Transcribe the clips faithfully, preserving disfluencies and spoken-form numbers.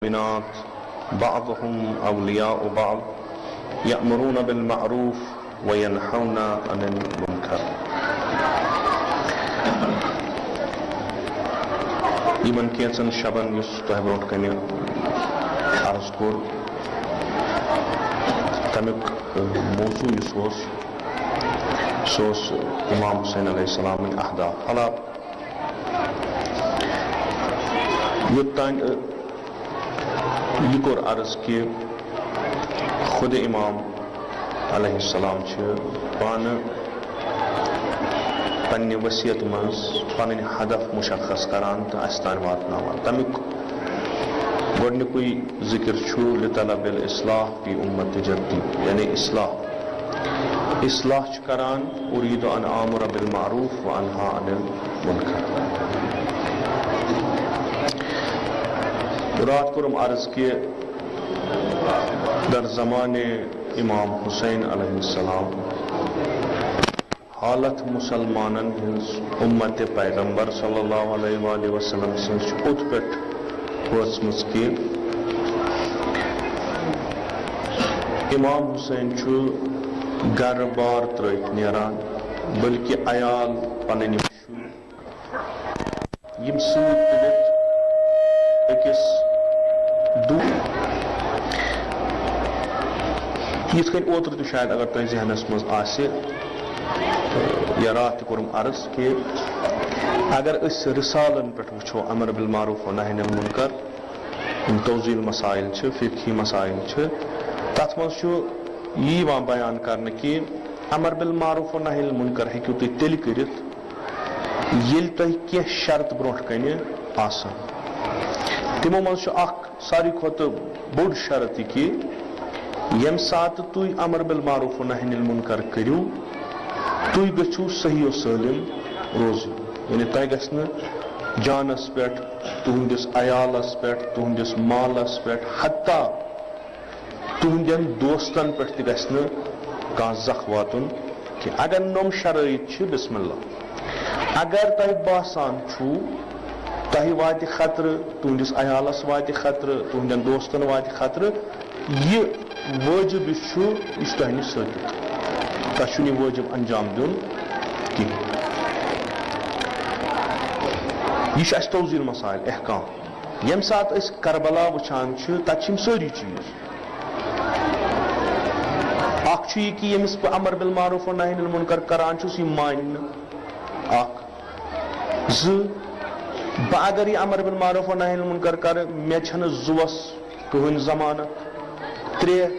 والمؤمنات بعضهم أولياء بعض يأمرون بالمعروف وينهون عن المنكر. یِمن کینٛژن شبن یُس تۄہہِ برونٛٹھ کنہِ عرض کوٚر، تمیُک موضوع یُس اوس، سُہ اوس امام حسین علیہ السلامٕنۍ اہداف۔ حالانکہ یوٚتام، ٲ، یہِ کوٚر عرض کہِ خود امام علیہ السلام چھِ پانہٕ پننہِ وصیت منٛز پنٕنۍ ہدف مشخص کران تہٕ اسہِ تام واتناوان۔ تمیُک گۄڈنیُکُے ذکر چھُ لطلب الاصلاح فی امت جدی، یعنی اصلاح۔ اصلاح چھُ کران، ارید ان آمر بالمعروف و انہا عن المنکر۔ راتھ کوٚرُم عرض کہِ در زمانہِ امام حسین علیہ السلام حالت مسلمانن ہٕنٛز امت پیغمبر صلی اللہ علیہ وآلہ وسلم سٕنٛز چھِ اوٚت پٮ۪ٹھ وٲژمٕژ کہِ امام حسین چھُ گرٕ بار ترٲوِتھ نیران، بلکہِ عیال، پنٕنۍ شُرۍ، یِم سۭتۍ تُلِتھ أکِس دو-، یِتھ کٔنۍ اوترٕ تہِ شاید اگر تۄہہِ ذہنس منٛز آسہِ، یا راتھ تہِ کوٚرُم عرض کہِ اگر أسۍ رسالن پٮ۪ٹھ وٕچھو، امر بالمعروف و نہی عن المنکر، یِم توضیح مسائل چھِ، فقہی مسائل چھِ، تتھ منٛز چھُ یہِ یِوان بیان کرنہٕ کہِ امر بالمعروف و نہی عن المنکر ہیٚکِو تُہۍ تیٚلہِ کٔرِتھ، ییٚلہِ تۄہہِ کینٛہہ شرط برونٛٹھ کنہِ آسن۔ تِمو منٛز چھُ اکھ ساروی کھۄتہٕ بوٚڑ شرط یہِ کہِ ییٚمہِ ساتہٕ تُہۍ امر بالمعروف و نہی عن المنکر کٔرِو، تُہۍ گٔژھِو صحیح و سٲلِم روزُن۔ یعنی تۄہہِ گژھِ نہٕ جانس پٮ۪ٹھ، تُہنٛدِس عیالس پٮ۪ٹھ، تُہنٛدِس مالس پٮ۪ٹھ، حتیٰ تُہنٛدٮ۪ن دوستن پٮ۪ٹھ تہِ گژھِ نہٕ کانٛہہ زکھ واتُن کینٛہہ۔ اگر نۄم شرٲیط چھِ، بسم اللہ۔ اگر تۄہہِ باسان چھُو تۄہہِ واتہِ خطرٕ، تُہنٛدِس عیالس واتہِ خطرٕ، تُہنٛدٮ۪ن دوستن واتہِ خطرٕ، یہِ وٲجب یُس چھُ، یہِ چھُ تۄہہِ نِش ثٲبت۔ تۄہہِ چھُنہٕ یہِ وٲجب انجام دیُن کِہیٖنۍ۔ یہِ چھُ اَسہِ توضیح مسائل، احکام۔ ییٚمہِ ساتہٕ أسۍ کربلا وٕچھان چھِ، تَتہِ چھِ یِم سٲری چیٖز۔ اکھ چھُ یہِ کہِ ییٚمِس بہٕ امر بالمعروف و نہی عن المنکر کران چھُس، یہِ مانہِ نہٕ۔ اکھ۔ زٕ، بہٕ اگر یہِ امر بالمعروف و نہی عن المنکر کرٕ، مےٚ چھَنہٕ زُوَس کٕہٕنۍ ضمانت۔ ترٛےٚ،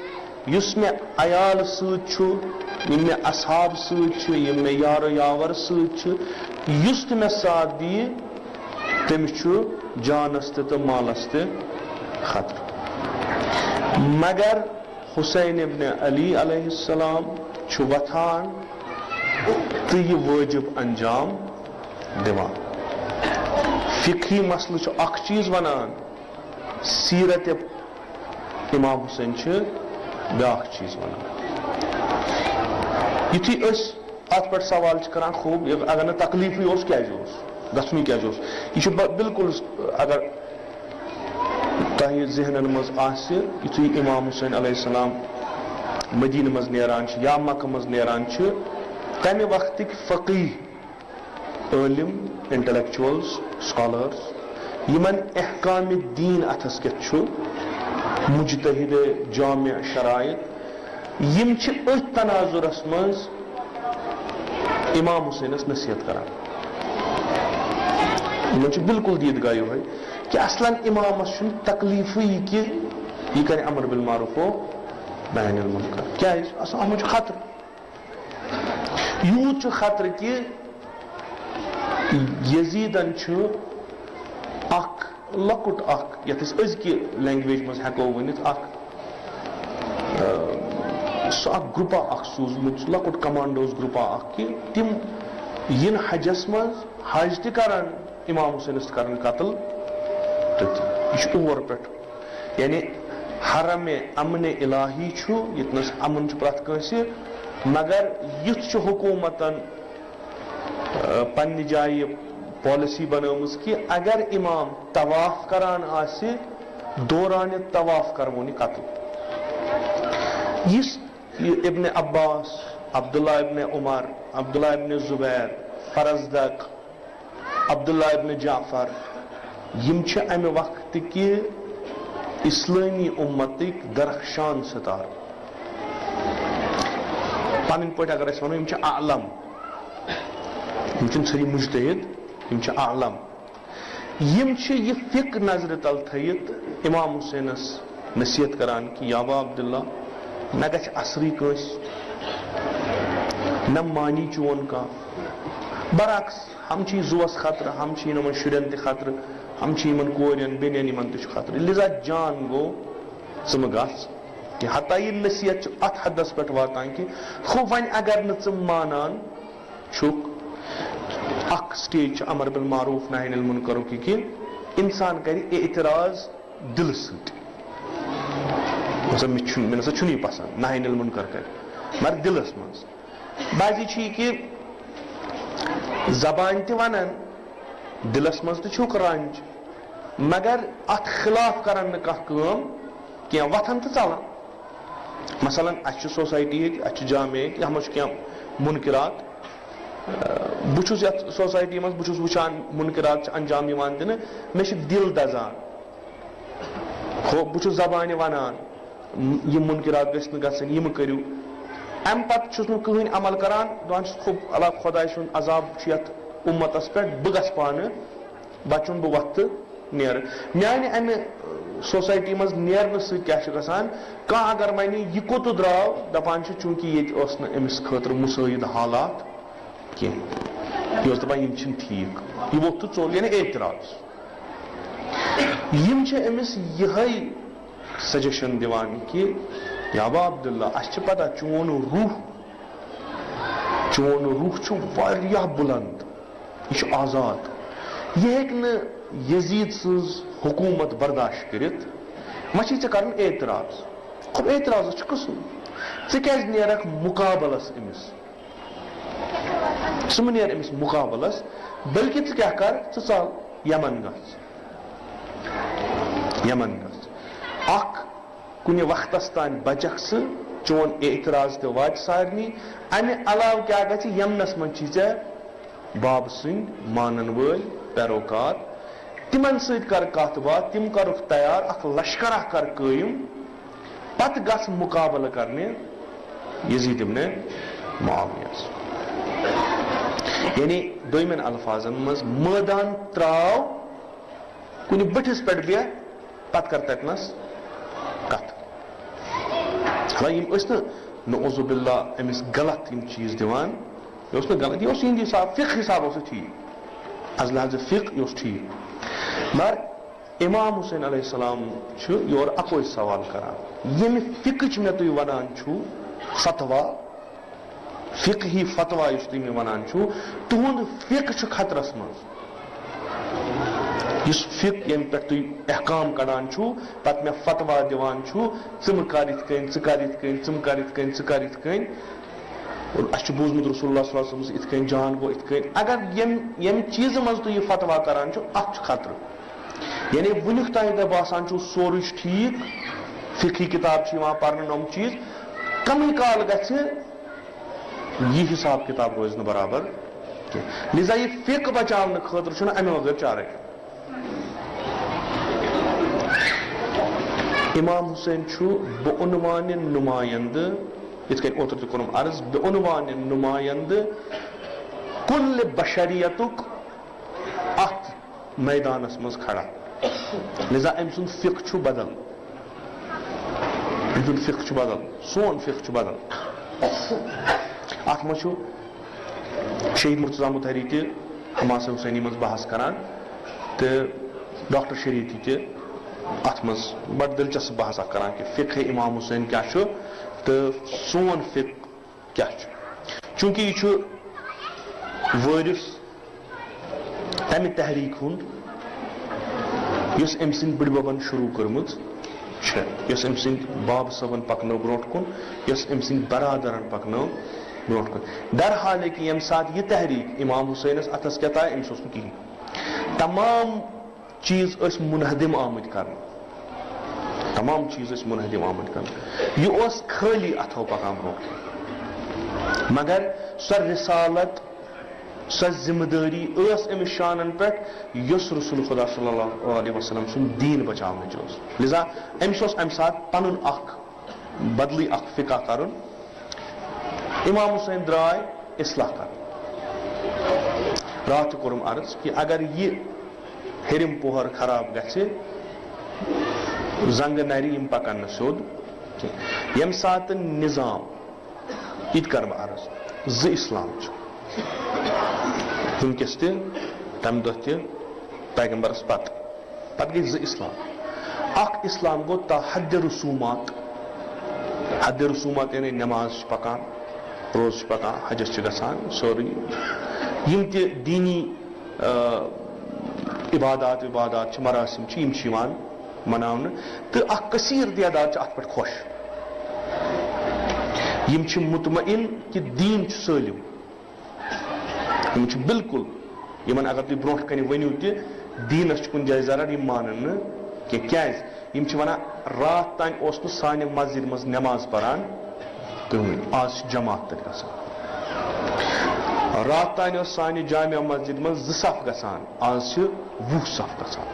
یُس مےٚ عیال سۭتۍ چھُ، یِم مےٚ اصحاب سۭتۍ چھِ، یِم مےٚ یار و یاور سۭتۍ چھِ، یُس تہِ مےٚ ساتھ دِیہِ، تٔمِس چھُ جانس تہِ تہٕ مالس تہِ خطرٕ۔ مگر حسین ابن علی علیہ السلام چھُ وۄتھان تہٕ یہِ وٲجب انجام دِوان۔ فقہی مسلہٕ چھُ اکھ چیٖز ونان، سیرت امام حسین چھِ بیٛاکھ چیٖز ونان۔ یُتھُے أسۍ اتھ پٮ۪ٹھ سوال چھِ کران، خوب، یہِ اگر نہٕ تکلیفٕے اوس، کیازِ اوس؟ گژھنُے کیازِ اوس؟ یہِ چھُ ب-، بالکل، اگر تۄہہِ ذہنن منٛز آسہِ، یُتھُے امام حسین علیہ السلام مدینہٕ منٛز نیران چھِ یا مکہ منٛز نیران چھِ، تمہِ وقتٕکۍ فقیہ، عٲلم، انٹلیکچوئلز، سکالرز، یِمن احکام دین اتھس کٮ۪تھ چھُ، مجتہد جامع شرائط، یِم چھِ أتھۍ تناظرس منٛز امام حسینس نصیحت کران۔ یِمن چھُ بالکل دیدگاہ یِہوٚے کہِ اصلاً امامس چھُنہٕ تکلیفٕے یہِ کہِ یہِ کرِ امر بالمعروف و نہی عن المنکر۔ کیازِ؟ اصلاً اتھ منٛز چھُ خطرٕ۔ یوٗت چھُ خطرٕ کہِ یزیدن چھُ اکھ لۄکُٹ اکھ، یتھ أسۍ أزکہِ لینگویج منٛز ہٮ۪کو ؤنِتھ، اکھ، آ، سُہ اکھ گروپا اکھ سوٗزمُت، سُہ لۄکُٹ کمانڈوز گروپا اکھ، کہِ تِم یِن حجس منٛز، حج تہِ کرن، امام حسینس تہِ کرن قتل۔ تہٕ یہِ چھُ اور پٮ۪ٹھ، یعنی حرم امن الہی چھُ، ییٚتنس امن چھُ پرٛٮ۪تھ کٲنٛسہِ، مگر یُتھ چھُ حکوٗمتن، آ، پننہِ جایہِ پالیسی بنٲومٕژ کہِ اگر امام طواف کران آسہِ، دوران طواف کروون یہِ قتل۔ یُس یہِ ابن عباس، عبداللہ ابن عمر، عبداللہ ابن زبیر، فرزدق، عبداللہ ابن جعفر، یِم چھِ امہِ وقتٕکہِ اسلٲمی امتٕکۍ درخشان ستارٕ۔ پنٕنۍ پٲٹھۍ اگر أسۍ ونو، یِم چھِ اعلم، یِم چھِنہٕ سٲری مجتہد، یِم چھِ اعلم۔ یِم چھِ یہِ فقہ نظرِ تل تھٲیِتھ امام حسینس نصیحت کران کہِ یا ابا عبداللہ، نہ گژھِ اثرٕے کٲنٛسہِ، نہ مانی چون کانٛہہ۔ برعکس، ہم چھِ زُوَس خطرٕ، ہم چھِ یِمن شُرٮ۪ن تہِ خطرٕ، ہم چھِ یِمن کورٮ۪ن، بیٚنٮ۪ن، یِمن تہِ چھُ خطرٕ۔ لہذا جان گوٚو، ژٕ مہٕ گژھ کینٛہہ۔ حتیٰ یہِ نصیحت چھِ اتھ حدس پٮ۪ٹھ واتان کہِ، ہُہ وۄنۍ اگر نہٕ ژٕ مانان چھُکھ، اکھ سٹیج چھِ امر بالمعروف نہی عن المنکرُک یہِ کہِ انسان کرِ اعتراض دِلہٕ سۭتۍ۔ مطلب، مےٚ چھُنہٕ، مےٚ نسا چھُنہٕ یہِ پسنٛد، نہی عن المنکر کرِ، مگر دِلس منٛز۔ بعضی چھُ یہِ کہِ زبانہِ تہِ ونان، دِلس منٛز تہِ چھُکھ رنج، مگر اتھ خلاف کران نہٕ کانٛہہ کٲم کینٛہہ، وۄتھان تہٕ ژلان۔ مثلاً، اسہِ چھِ سوسایٹی ییٚتہِ، اسہِ چھِ جامع ییٚتہِ، یتھ منٛز چھِ کینٛہہ منکرات۔ بہٕ چھُس یتھ سوسایٹی منٛز، بہٕ چھُس وٕچھان منکرات چھِ انجام یِوان دِنہٕ، مےٚ چھِ دِل دزان۔ ہُہ، بہٕ چھُس زبانہِ ونان، م-، یِم منکرات گٔژھۍ نہٕ گژھٕنۍ، یہِ مہٕ کٔرِو۔ امہِ پتہٕ چھُس نہٕ کٕہٕنۍ عمل کران، دپان چھُس، خب-، اللہ خۄداے سُنٛد عذاب چھُ یتھ اُمتس پٮ۪ٹھ، بہٕ گژھٕ پانہٕ بچُن، بہٕ وۄتھٕ تہٕ نیرٕ۔ میانہِ امہِ، ٲ، سوسایٹی منٛز نیرنہٕ سۭتۍ کیٛاہ چھُ گژھان؟ کانٛہہ اگر ونہِ، یہِ کوٚت درٛاو، دپان چھِ، چوٗنٛکہِ ییٚتہِ ٲس نہٕ أمِس خٲطرٕ مُسٲعد حالات کینٛہہ۔ یہِ اوس دپان، یِم چھِنہٕ ٹھیٖک۔ یہِ ووٚتھ تہٕ ژوٚل، یعنی اعتراض۔ یِم چھِ أمِس یِہے سجیشن دِوان کہِ، یا ابا عبداللہ، اَسہِ چھِ پتہ چون روح، چون روح چھُ واریاہ بُلند، یہِ چھُ آزاد، یہِ ہیٚکہِ نہٕ یزید سٕنٛز حکوٗمت برداشت کٔرِتھ، وۄنۍ چھُے ژےٚ کرُن اعتراض۔ خب، اعتراضس چھِ قٕسم، ژٕ کیازِ نیرکھ مُقابلس أمِس؟ ژٕ مہٕ نیر أمِس مُقابلس، بلکہِ ژٕ کیٛاہ کر، ژٕ ژل یمن گژھ، یمن گژھ۔ اکھ کُنہِ وقتس تام بچکھ ژٕ، چون اعتراض تہِ واتہِ سارنٕے۔ امہِ علاوٕ کیٛاہ گژھِ؟ یمنس منٛز چھی ژےٚ باب سٕنٛدۍ مانن وٲلۍ پیروکار، تِمن سۭتۍ کر کتھ باتھ، تِم کرُکھ تیار، اکھ لشکرہ کر قٲیِم، پتہٕ گژھ مُقابلہٕ کرنہِ یزید ابن معاویہ۔ یعنی دوٚیمٮ۪ن الفاظن منٛز، مٲدان تراو، کُنہِ بٔٹھِس پٮ۪ٹھ بیٚہہ، پتہٕ کر تتنس کتھ۔ حالانکہ یِم ٲسۍ نہٕ، نعوذ باللہ، أمِس غلط یِم چیٖز دِوان۔ یہِ اوس نہٕ غلط، یہِ اوس یِہُنٛد حساب، فقہ حساب اوس یہِ ٹھیٖک، از لحاظ فقہ یہِ اوس ٹھیٖک۔ مگر امام حسین علیہ السلام چھُ یورٕ اکوے سوال کران، ییٚمہِ فقہٕچ مےٚ تُہۍ ونان چھِو فتوا، فقہی فتوا یُس تُہۍ مےٚ ونان چھِو، تُہُنٛد فقہ چھُ خطرس منٛز۔ یُس فقہ، ییٚمہِ پٮ۪ٹھ تُہۍ احکام کڑان چھِو، پتہٕ مےٚ فتوا دِوان چھِو، ژٕ مہٕ کر یِتھ کٔنۍ، ژٕ کر یِتھ کٔنۍ، ژٕ مہٕ کر یِتھ کٔنۍ، ژٕ کر یِتھ کٔنۍ۔ اور اسہِ چھُ بوٗزمُت رسول اللہ صلی اللہ علیہ وسلم یِتھ کٔنۍ، جان گوٚو یِتھ کٔنۍ۔ اگر ییٚمہِ، ییٚمہِ چیٖزٕ منٛز تُہۍ یہِ فتوا کران چھِو، اتھ چھُ خطرٕ۔ یعنی وٕنیُک تام تۄہہِ باسان چھُو سورُے چھُ ٹھیٖک، فقہی کِتاب چھِ یِوان پرنہٕ، یِم چیٖز، کمٕے کال گژھِ یہِ حساب کِتاب روزِ نہٕ برابر کینٛہہ۔ لہذا یہِ فقہ بچاونہٕ خٲطرٕ چھُنہٕ امہِ وغٲر چارے۔ امام حسین چھُ بعنوان نمایندٕ، یِتھ کٔنۍ اوترٕ تہِ کوٚرُم عرض، بعنوان نمایندٕ کل بشریتُک اتھ میدانس منٛز کھڑا۔ لہذا أمۍ سُنٛد فقہ چھُ بدل، أمۍ سُنٛد فقہ چھُ بدل، سون فقہ چھُ بدل۔ اتھ منٛز چھُ شہید مرتضی متحری تہِ حماسہ حسینی منٛز بحث کران تہٕ ڈاکٹر شریعتی تہِ اتھ منٛز بڑٕ دلچسپ بحث اکھ کران کہِ فقہ امام حسین کیٛاہ چھُ تہٕ سون فقہ کیٛاہ چھُ؟ چوٗنٛکہِ یہِ چھُ وٲرِث تَمہِ تحریٖک ہُنٛد، یۄس أمۍ سٕنٛدۍ بٕڈِببن شروٗع کٔرمٕژ چھےٚ، یۄس أمۍ سٕنٛدۍ باب صٲبن پکنٲو برٛونٛٹھ کُن، یۄس أمۍ سٕنٛدۍ برادرن پکنٲو برٛونٛٹھ کُن۔ در حالے کہِ ییٚمہِ ساتہٕ یہِ تحریٖک اِمام حُسینس اَتھس کیٛاہ تایہِ، أمِس اوس نہٕ کِہیٖنۍ۔ تمام چیٖز ٲسۍ منہدم آمٕتۍ کرنہٕ۔ تمام چیز ٲسۍ منہدم آمٕتۍ کرنہٕ۔ یہِ اوس خٲلی اتھو پکان برونٛٹھ۔ مگر سۄ رسالت، سۄ ذمہٕ دٲری ٲس أمِس شانن پٮ۪ٹھ، یۄس رسول خدا صلی اللہ علیہ وسلم سُنٛد دیٖن بچاونٕچ ٲس۔ لذا أمِس اوس امہِ ساتہٕ پنُن اکھ بدلٕے اکھ فقہ کرُن۔ امام حسین درٛاے اصلاح کرنہٕ۔ راتھ تہِ کوٚرُم عرض کہِ اگر یہِ ہیٚرِم پوہر خراب گژھِ، زنگہٕ نرِ، یِم پکن نہٕ سیوٚد کینٛہہ۔ ییٚمہِ ساتہٕ نظام، یہِ تہِ کرٕ بہٕ عرض، زٕ اسلام چھِ وٕنکیٚس تہِ، تمہِ دۄہ تہِ، پیغمبرس پتہٕ۔ پتہٕ گٔے زٕ اسلام۔ اکھ اسلام گوٚو تا حد رسومات، حد رسومات یعنی نماز چھِ پکان، روزٕ چھِ پکان، حجس چھِ گژھان، سورُے۔ یِم تہِ دیٖنی، آ، عبادات وبادات چھِ، مراسم چھِ، یِم چھِ یِوان مناونہٕ۔ تہٕ اکھ کثیر تعداد چھِ اتھ پٮ۪ٹھ خۄش۔ یِم چھِ مطمئن کہِ دیٖن چھُ سٲلِم۔ یِم چھِ بالکل، یِمن اگر تُہۍ برونٛٹھ کنہِ ؤنِو تہِ، دیٖنس چھُ کُنہِ جایہِ ضرر، یِم مانن نہٕ کینٛہہ۔ کیازِ؟ یِم چھِ ونان، راتھ تام اوس نہٕ سانہِ مسجد منٛز نماز پران کٕہٕنۍ، آز چھِ جماعت تتہِ گژھان۔ راتھ تام اوس سانہِ جامع مسجد منٛز زٕ صف گژھان، آز چھِ وُہ صف گژھان۔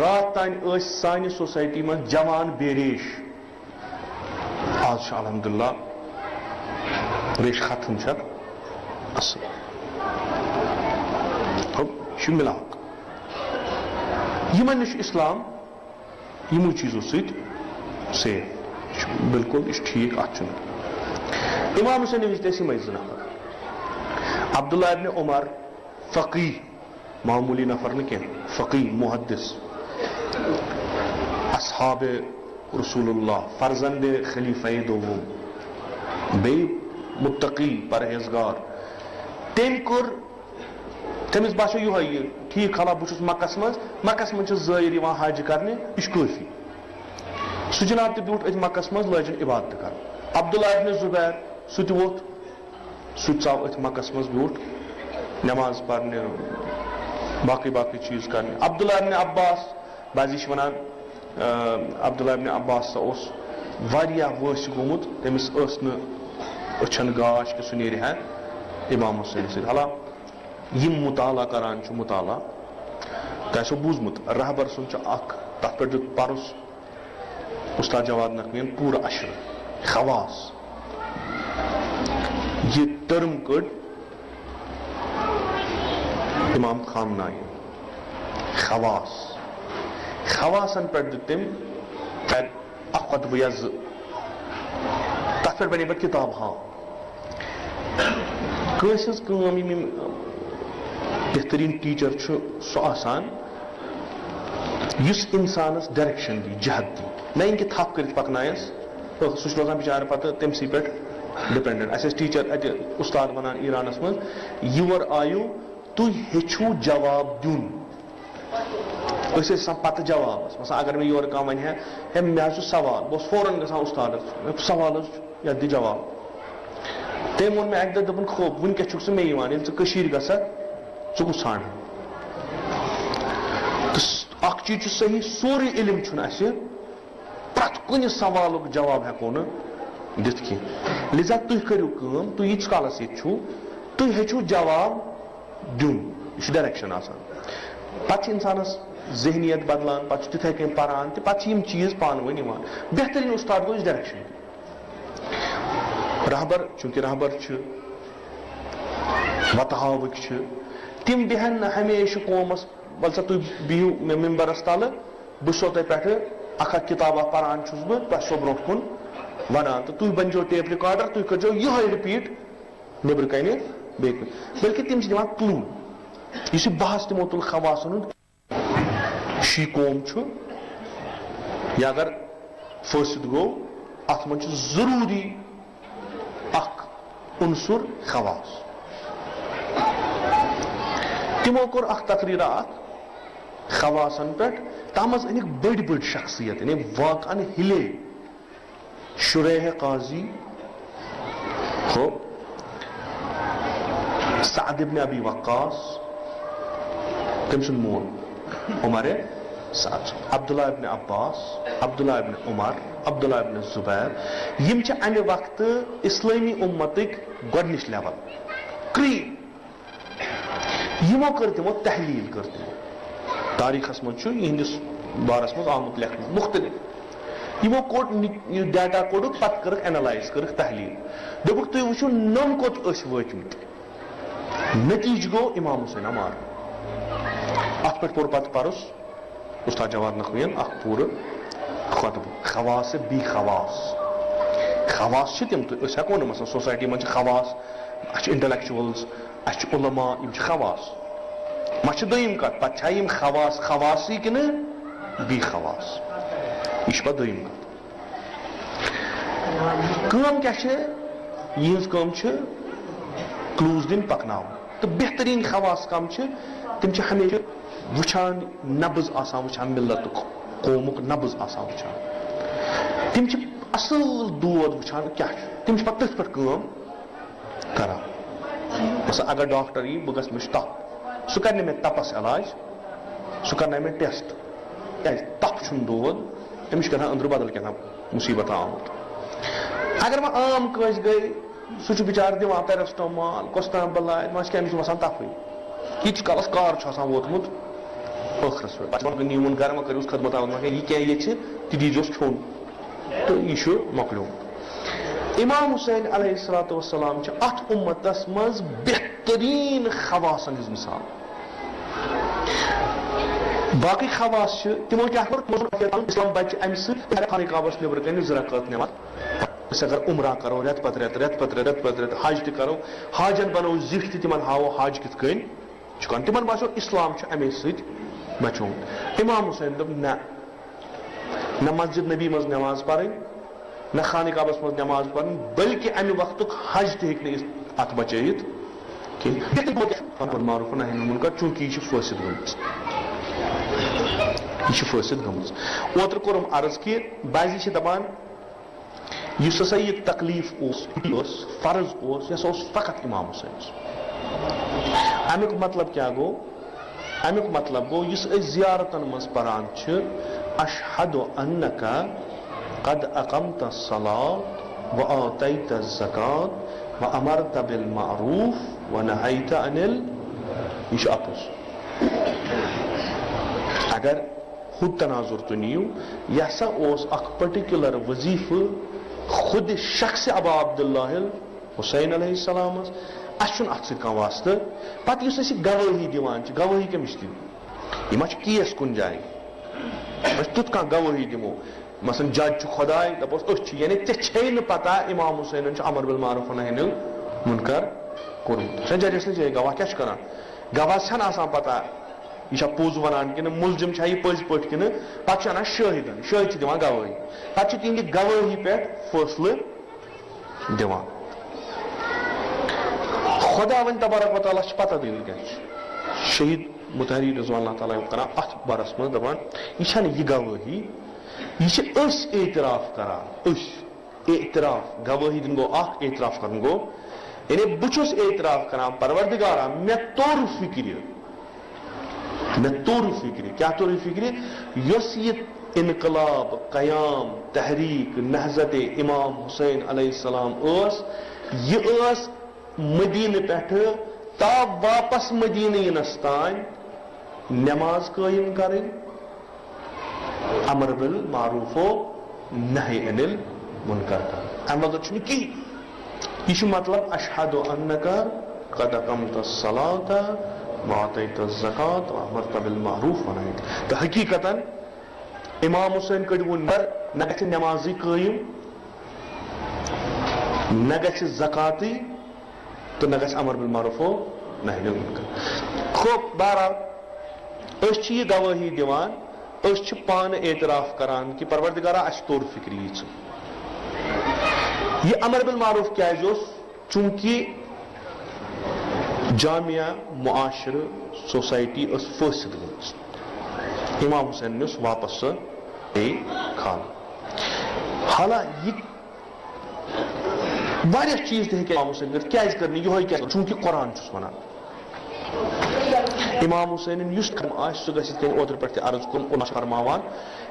راتھ تام ٲسۍ سانہِ سوسایٹی منٛز جوان بے ریش، آز چھُ الحمدللہ ریش ختم چھکھ اصل۔ ہو، یہِ چھُ ملاک۔ یِمن نِش چھُ اسلام یِمو چیٖزو سۭتۍ سیف۔ یہِ چھُ بالکل، یہِ چھُ ٹھیٖک، اتھ چھُنہٕ۔ امام حسین وِزِ تہِ ٲسۍ یِمے زٕ نفر، عبداللہ ابن عمر، فقیح، معمولی نفر نہٕ کینٛہہ، فقیح، محدث، اصحاب رسول اللہ، فرزند خلیفہ دوم، بیٚیہِ متقی، پرہیزگار۔ تٔمۍ کوٚر، تٔمِس باسیو یِہوٚے یہِ ٹھیٖک، حالانکہ بہٕ چھُس مکس منٛز، مکس منٛز چھِ زٲیِر یِوان حج کرنہِ، یہِ چھُ کٲفی۔ سُہ جناب تہِ بیوٗٹھ أتھۍ مکس منٛز، لٲجِن عبادت کرٕنۍ۔ عبداللہ ابن زبیر، سُہ تہِ ووٚتھ، سُہ تہِ ژاو أتھۍ مکس منٛز بیوٗٹھ نماز پرنہِ، باقٕے باقٕے چیٖز کرنہِ۔ عبداللہ ابن عباس، بعضی چھِ ونان، آ، عبداللہ ابن عباس سا اوس واریاہ وٲنٛسہِ گوٚمُت، تٔمِس ٲس نہٕ أچھن گاش کہِ سُہ نیرِ ہا امام حسین سۭتۍ۔ حالانکہ یِم مطالعہ کران چھِ، مطالعہ، تۄہہِ آسیو بوٗزمُت، رہبر سُنٛد چھُ اکھ، تتھ پٮ۪ٹھ دیُت پرُس استاد جواد نقویَن پوٗرٕ اشرٕ، خواص۔ یہِ ٹٔرم کٔڑ امام خامنائیَن، خواص۔ خواصن پٮ۪ٹھ دیُت تٔمۍ تَتہِ اکھ خطبہٕ یا زٕ۔ تتھ پٮ۪ٹھ بنے پتہٕ کتاب، ہاں۔ کٲنٛسہِ ہٕنٛز کٲم، یِم، یِم بہتریٖن ٹیٖچر چھُ سُہ آسان، یُس انسانس ڈائریکشن دی، جہت دی، نہ یِم کہِ تھپھ کٔرِتھ پکنایس، ٲخ، سُہ چھُ روزان بِچارٕ پتہٕ تٔمسٕے پٮ۪ٹھ ڈِپینڈنٹ۔ اسہِ ٲسۍ ٹیٖچر اتہِ، استاد ونان ایرانس منٛز، یور آیو، تُہۍ ہیٚچھِو جواب دیُن۔ أسۍ ٲسۍ آسان پتہٕ جوابس، مثلاً اگر مےٚ یورٕ کانٛہہ ونہِ ہا، ہے، مےٚ حظ چھُ سوال، بہٕ اوسُس فوراً گژھان استادس، مےٚ چھُ سوال حظ چھُ، یتھ دِ جواب۔ تٔمۍ ووٚن مےٚ اکہِ دۄہ، دوٚپُن، خوب، وُنہِ کیٛاہ چھُکھ ژٕ مےٚ یِوان، ییٚلہِ ژٕ کٔشیٖرِ گژھکھ، ژٕ کُس ژھانٛڈکھ؟ تہٕ س-، اکھ چیٖز چھُ صحیح، سورُے علم چھُنہٕ اسہِ پرٛٮ۪تھ کُنہِ سوالُک جواب ہٮ۪کو نہٕ دِتھ کینٛہہ۔ لذا تُہۍ کٔرِو کٲم، تُہۍ ییٖتِس کالس ییٚتہِ چھِو، تُہۍ ہیٚچھِو جواب دیُن۔ یہِ چھُ ڈایریکشن آسان۔ پتہٕ چھِ انسانس ذہنیت بدلان، پتہٕ چھُ تِتھے کٔنۍ پران تہِ، پتہٕ چھِ یِم چیٖز پانہٕ ؤنۍ یِوان۔ بہترین استاد گوٚو یُس ڈایریکشن۔ رہبر، چونکہ رہبر چھِ، وتہٕ ہاوٕکۍ چھِ، تِم بیہن نہٕ ہمیشہِ قومس، ول سا تُہۍ بِہِو مےٚ ممبرس تلہٕ، بہٕ چھُسو تۄہہِ پٮ۪ٹھٕ اکھ اکھ کتابہ پران چھُس بہٕ، تۄہہِ چھُسو برونٛٹھ کُن ونان، تہٕ تُہۍ بنزیو ٹیپ ریکارڈر، تُہۍ کٔرزیو یِہوٚے رِپیٖٹ نیٚبرٕ کنہِ بیٚیہِ کُنہِ۔ بلکہِ تِم چھِ دِوان کلوٗ۔ یُس یہِ بحث تِمو تُل خواصن ہُنٛد، شی قوم چھُ، یا اگر فٲسد گوٚو، اتھ منٛز چھُ ضروٗری اکھ عنصر خواص۔ تِمو کوٚر اکھ تقریرا اکھ خواصن پٮ۪ٹھ، تتھ منٛز أنِکھ بٔڑۍ بٔڑۍ شخصیت، یعنی واقعن ہِلے شریح قاضی، ہو، سعد ابن ابی وقاص، تٔمۍ سُنٛد مول عمر ساتھ عبداللہ ابن عباس، عبداللہ ابن عمر، عبداللہ ابن زبیر، یِم چھِ اَمہِ وقتہٕ اسلٲمی اُمتٕکۍ گۄڈٕنِچ لیول، کرٛیٖم۔ یِمو کٔر تِمو تحلیل، کٔر تِمو۔ تاریخس منٛز چھُ یِہنٛدِس بارس منٛز آمُت لیکھنہٕ مُختٔلِف۔ یِمو کوٚڑ نہِ-، یہِ ڈیٹا کوٚڑُکھ، پتہٕ کٔرٕکھ اینالائز، کٔرٕکھ تحلیل۔ دوٚپُکھ، تُہۍ وٕچھِو، نوٚم کوٚت أسۍ وٲتمٕتۍ۔ نتیجہٕ گوٚو امام حسین مارُن۔ اتھ پٮ۪ٹھ پوٚر پتہٕ پرُس استاد جواد نقویَن اکھ پوٗرٕ خطبہٕ۔ خواص بی خواص۔ خواص چھِ تِم، تہٕ أسۍ ہٮ۪کو نہٕ، مثلاً، سوسایٹی منٛز چھِ خواص، اَسہِ چھِ انٹلیکچوَلز، اَسہِ چھِ علماء، یِم چھِ خواص۔ وۄنۍ چھِ دوٚیِم کَتھ، پَتہٕ چھا یِم خواص خواصٕے کِنہٕ بی خواص؟ یہِ چھِ پَتہٕ دوٚیِم کَتھ۔ کٲم کیٛاہ چھِ؟ یِہٕنٛز کٲم چھِ کلوز دِنۍ، پَکناوُن۔ تہٕ بہتریٖن خواص کم چھِ؟ تِم چھِ ہمیشہِ وٕچھان، نبض آسان وٕچھان، ملتُک، قومُک نبض آسان وٕچھان۔ تِم چھِ اصل دود وٕچھان کیٛاہ چھُ، تِم چھِ پتہٕ تٔتھۍ پٮ۪ٹھ کٲم کران۔ مثلاً، اگر ڈاکٹر یی، بہٕ گژھٕ، مےٚ چھُ تپھ، سُہ کرِ نہٕ مےٚ تپس علاج، سُہ کرناوِ مےٚ ٹیسٹ۔ کیٛازِ؟ تپھ چھُنہٕ دود، أمِس چھُ کیٛاہ تام أنٛدرٕ بدل کیٛاہ تام مُصیٖبت آمُت۔ اگر وۄنۍ عام کٲنٛسہِ گٔے، سُہ چھُ بِچارٕ دِوان پیرسٹامال، کۄس تام بَلاے، وۄنۍ چھِ أمِس وَسان تَپھٕے۔ ییٖتِس کالَس کار چھُ آسان ووتمُت ٲخرَس پٮ۪ٹھ۔ پَتہٕ چھِ وَنان، "نیٖوُن گَرٕ، وۄنۍ کٔرِوُس خدمت عمل، وۄنۍ یہِ کینٛہہ ییٚژھِ، تہِ دیٖزیوس کھیوٚن۔" تہٕ یہِ چھُ مۄکلیومُت۔ امام حسین علیہ الصلوۃ والسلام چھِ اَتھ اُمتَس منٛز بہتریٖن خواصَن ہٕنٛز مِثال۔ باقٕے خواص چھِ، تِمو کیٛاہ کوٚر؟ تِمو دوٚپ، اسلام بچہِ امہِ سۭتۍ، خانہ کعبس نیٚبرٕ کنہِ زٕ رکعت نماز۔ أسۍ اگر عمرہ کرو رٮ۪تہٕ پتہٕ رٮ۪تہٕ، رٮ۪تہٕ پتہٕ رٮ۪تہٕ، رٮ۪تہٕ پتہٕ رٮ۪تہٕ، حج تہِ کرو، حاجن بنو زِٹھۍ تہِ، تِمن ہاوو حج کِتھ کٔنۍ چھُ کرُن۔ تِمن باسیو اسلام چھُ امے سۭتۍ بچومُت۔ امام حسین دوٚپ، نہ، نہ مسجد نبی منٛز نماز پرٕنۍ، نہ خانہ کعبس منٛز نماز پرٕنۍ، بلکہ امہِ وقتُک حج تہِ ہیٚکہِ نہٕ اتھ بچٲیِتھ کینٛہہ۔ امر بالمعروف و نہی عن المنکر، چونکہ یہِ چھِ فٲسد گٔمٕژ۔ یہِ چھِ فٲسد گٔمٕژ۔ اوترٕ کوٚرُم عرض کہِ بعضی چھِ دپان، یُس ہسا یہِ تکلیف اوس، اوس فرض اوس، یہِ ہسا اوس فقط امام حسینس۔ امیُک مطلب کیٛاہ گوٚو؟ امیُک مطلب گوٚو، یُس أسۍ زیارتن منٛز پران چھِ، "اشہد انک قد اقمت الصلاۃ و آتیت الزکات و امرت بالمعروف و نہیت عن ال-"، یہِ چھُ اپُز۔ اگر ہُہ تناظر تُہۍ نِیِو، یہِ ہسا اوس اکھ پٔٹِکیولر وظیفہٕ خود شخص ابا عبداللہ حسین علیہ السلامس۔ اسہِ چھُنہٕ اتھ سۭتۍ کانٛہہ واسطہٕ۔ پتہٕ یُس اسہِ گوٲہی دِوان چھِ، گوٲہی کٔمِس دِیِو؟ یہِ ما چھُ کیس کُنہِ جایہِ؟ أسۍ تیُتھ کانٛہہ گوٲہی دِمو؟ مثلاً، جج چھُ خۄداے، دپوس، أسۍ چھِ، یعنی ژےٚ چھے نہٕ پتہ امام حسینن چھُ امر بالمعروف و نہی عن المنکر کوٚرمُت۔ سُہ ججس نِش ہے گواہ کیٛاہ چھُ کران؟ گواہس چھنہٕ آسان پتہ، یہِ چھا پوٚز ونان کِنہٕ مُلزِم چھا یہِ پٔزۍ پٲٹھۍ کِنہٕ، پتہٕ چھِ انان شٲہِدن، شٲہِد چھِ دِوان گوٲہی، پتہٕ چھِ تِہنٛدِ گوٲہی پٮ۪ٹھ فٲصلہٕ دِوان۔ خۄداوند تبارک و تعالیٰ چھِ پتہ دٔلیٖل کیٛاہ چھِ۔ شہید مطہری رضوان اللہ تعالیٰ کران اتھ بارس منٛز دپان، یہِ چھنہٕ یہِ گوٲہی، یہِ چھِ أسۍ اعتراف کران، أسۍ۔ اعتراف، گوٲہی دِنۍ گوٚو اکھ، اعتراف کرُن گوٚو، یعنی بہٕ چھُس اعتراف کران، پروردگارا، مےٚ توٚر فکرِ، مےٚ توٚر فکرِ۔ کیٛاہ توٚر فکرِ؟ یۄس یہِ انقلاب، قیام، تحریک، نہضت امام حسین علیہ السلام ٲس، یہِ ٲس مدینہ پٮ۪ٹھٕ تا واپس مدینہ ینس تام نماز قٲیم کرٕنۍ، امر بالمعروف و نہی عن المنکر کرُن۔ امہِ بغٲر چھُنہٕ کِہیٖنۍ۔ یہِ چھُ مطلب، اشہد انک قد اقمت الصلاۃ و آتیت الزکات و امرت بالمعروف و نہیت۔ تہٕ حقیقتاً امام حسین کٔڑۍ وُن نہ گژھِ نمازٕے قٲیم، نہ گژھِ زکاتٕے، تہٕ نہ گژھِ امر بالمعروف و نہی عن المنکر۔ خب، بہرحال، أسۍ چھِ یہِ گوٲہی دِوان، أسۍ چھِ پانہٕ اعتراف کران کہِ پروردگارا، اَسہِ توٚر فکرِ یہِ ژٕ۔ یہِ امر بالمعروف کیٛازِ اوس؟ چونکہ جامعہ، معاشرٕ، سوسایٹی ٲس فٲسد گٔمٕژ۔ امام حسین نیوس واپس سُہ بیٚیہِ کھالنہٕ۔ حالانکہ یہِ واریاہ چیٖز تہِ ہیٚکہِ امام حسین کٔرِتھ، کیٛازِ کٔر نہٕ یِہوٚے، کیٛازِ؟ چوٗنٛکہِ قرآن چھُس وَنان۔ امام حسینن یُس کلام آسہِ، سُہ گژھِ یِتھ کٔنۍ اوترٕ پٮ۪ٹھ تہِ عرض کوٚرمُت، اوٚن فرماوان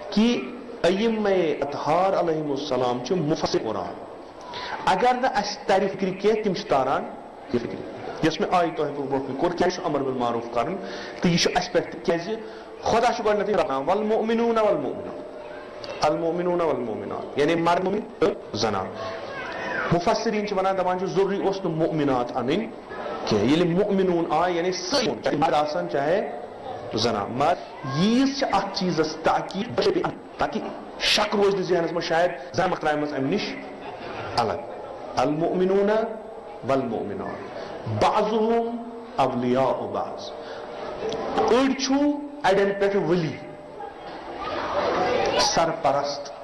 کہِ ائمہ اطہار علیہم السلام چھِ مفسر قرآن۔ اگر نہٕ اَسہِ ترِ فِکرِ کینٛہہ، تِم چھِ تاران یہِ فِکرِ۔ یۄس مےٚ آیہِ تۄہہِ برونٛہہ، برونٛہہ کَنہِ کوٚر، کیٛازِ چھُ امر بالمعروف کَرُن؟ تہٕ یہِ چھُ اَسہِ پٮ۪ٹھ تہِ، کیٛازِ خۄدا چھُ گۄڈٕنٮ۪تھٕے فرماوان، "والمؤمنون والمؤمنات۔" المؤمنون والمؤمنات، یعنی مرد مؤمن تہٕ زنان۔ مفسرین چھِ ونان، دپان چھِ، ضروری اوس نہٕ مؤمنات انٕنۍ کینٛہہ۔ ییٚلہِ مؤمنون آے، یعنی سٲری مؤمن، چاہے مرد آسن، چاہے زنان۔ مگر ییٖژ چھِ اتھ چیٖزس تاکید، تاکہِ شک روزِ نہٕ ذہنس منٛز، شاید زنان ما ترٛایہِ منٛز امہِ نِش الگ۔ المؤمنون والمؤمنات بعضهم اولیاء بعض۔ أڑۍ چھُ اڑٮ۪ن پٮ۪ٹھ ولی، سرپرست۔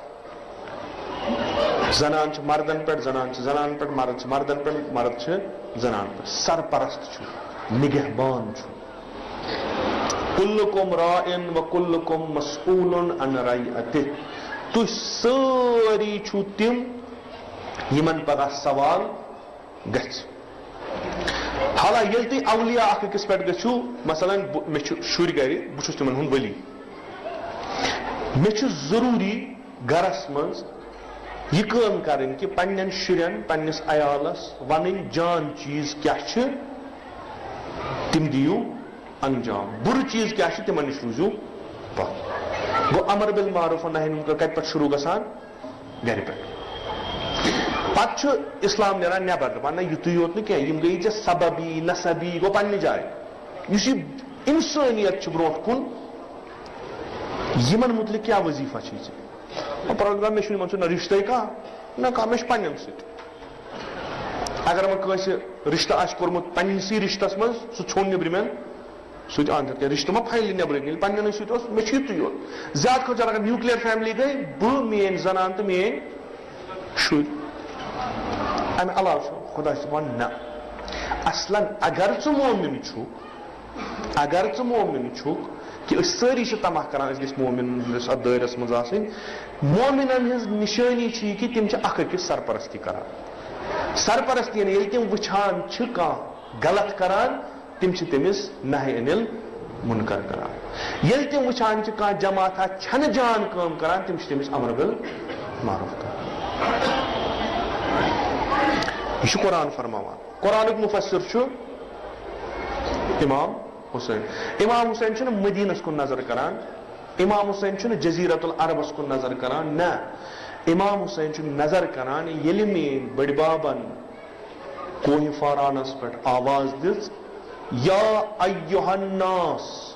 زنان چھِ مردن پٮ۪ٹھ، زنان چھِ زنان پٮ۪ٹھ، مرد چھِ مردن پٮ۪ٹھ، مرد چھِ زنان پٮ۪ٹھ۔ سرپرست چھُ، نگہبان چھُ۔ کلکم راعٍ و کلکم مسئول عن رعیتہ۔ تُہۍ سٲری چھِو تِم، یِمن پگاہ سوال گژھِ۔ حالانکہ ییٚلہِ تُہۍ اولیاء اکھ أکِس پٮ۪ٹھ گٔژھِو، مثلاً، بہٕ، مےٚ چھِ شُرۍ گرِ، بہٕ چھُس تِمن ہُنٛد ولی۔ مےٚ چھُ ضروٗری گرس منٛز یہِ کٲم کرٕنۍ کہِ پننٮ۪ن شُرٮ۪ن، پننِس عیالس ونٕنۍ، جان چیٖز کیٛاہ چھِ، تِم دِیِو انجام، بُرٕ چیٖز کیٛاہ چھِ، تِمن نِش روٗزِو پتھ۔ گوٚو، امر بالمعروف و نہی عن المنکر کتہِ پٮ۪ٹھ شروٗع گژھان؟ گرِ پٮ۪ٹھ۔ پتہٕ چھُ اسلام نیران نٮ۪بر، دپان، نہ، یُتُے یوت نہٕ کینٛہہ، یِم گٔیی ژےٚ سببی، نسبی، گوٚو پننہِ جایہِ۔ یُس یہِ انسٲنیت چھِ برونٛٹھ کُن، یِمن مُتعلق کیٛاہ وظیفہ چھُے ژےٚ؟ پران دپان، مےٚ چھُنہٕ یِمن سۭتۍ نہ رشتے کانٛہہ، نہ کانٛہہ، مےٚ چھُ پننٮ۪ن سۭتۍ۔ اگر وۄنۍ کٲنٛسہِ رشتہٕ آسہِ کوٚرمُت پننِسٕے رشتس منٛز، سُہ ژھیوٚن نیٚبرِمٮ۪ن، سۭتۍ اَنٛد ہیٚتھ کینٛہہ۔ رِشتہٕ ما پھَلہِ نیٚبرٕ کِنۍ، ییٚلہِ پنٛنٮ۪نٕے سۭتۍ اوس، مےٚ چھُ یُتُے یوت۔ زیادٕ کھۄتہٕ زیادٕ اگر نیوٗکلیر فیملی گٔے، بہٕ، میٛٲنۍ زنان تہٕ میٛٲنۍ شُرۍ۔ اَمہِ علاوٕ چھُ خۄدا چھُ دَپان، نہ۔ اصلاً اگر ژٕ مومِن چھُکھ، اگر ژٕ مومِن چھُکھ کہِ أسۍ سٲری چھِ طمع کران، أسۍ گٔژھۍ مومِن أسۍ اَتھ دٲیرَس منٛز آسٕنۍ، مومِنَن ہٕنٛز نِشٲنی چھِ یہِ کہِ تِم چھِ اَکھ أکِس سرپرستی کران۔ سرپرستی یعنی ییٚلہِ تِم وٕچھان چھِ کانٛہہ غلط کران، تِم چھِ تٔمِس نہی عن المنکر کران۔ ییٚلہِ تِم وٕچھان چھِ کانٛہہ جماعتھا چھَنہٕ جان کٲم کران، تِم چھِ تٔمِس امر بالمعروف کران۔ یہِ چھُ قرآن فرماوان۔ قرآنُک مُفسِر چھُ امام حسین۔ امام حسین چھُنہٕ مدینس کُن نظر کران، امام حسین چھُنہٕ جزیرت العربس کُن نظر کران، نہ، امام حسین چھُ نظر کران ییٚلہِ میٛٲنۍ بٔڈۍ بابن کوہ فارانس پٮ۪ٹھ آواز دِژ، یا ایھا الناس،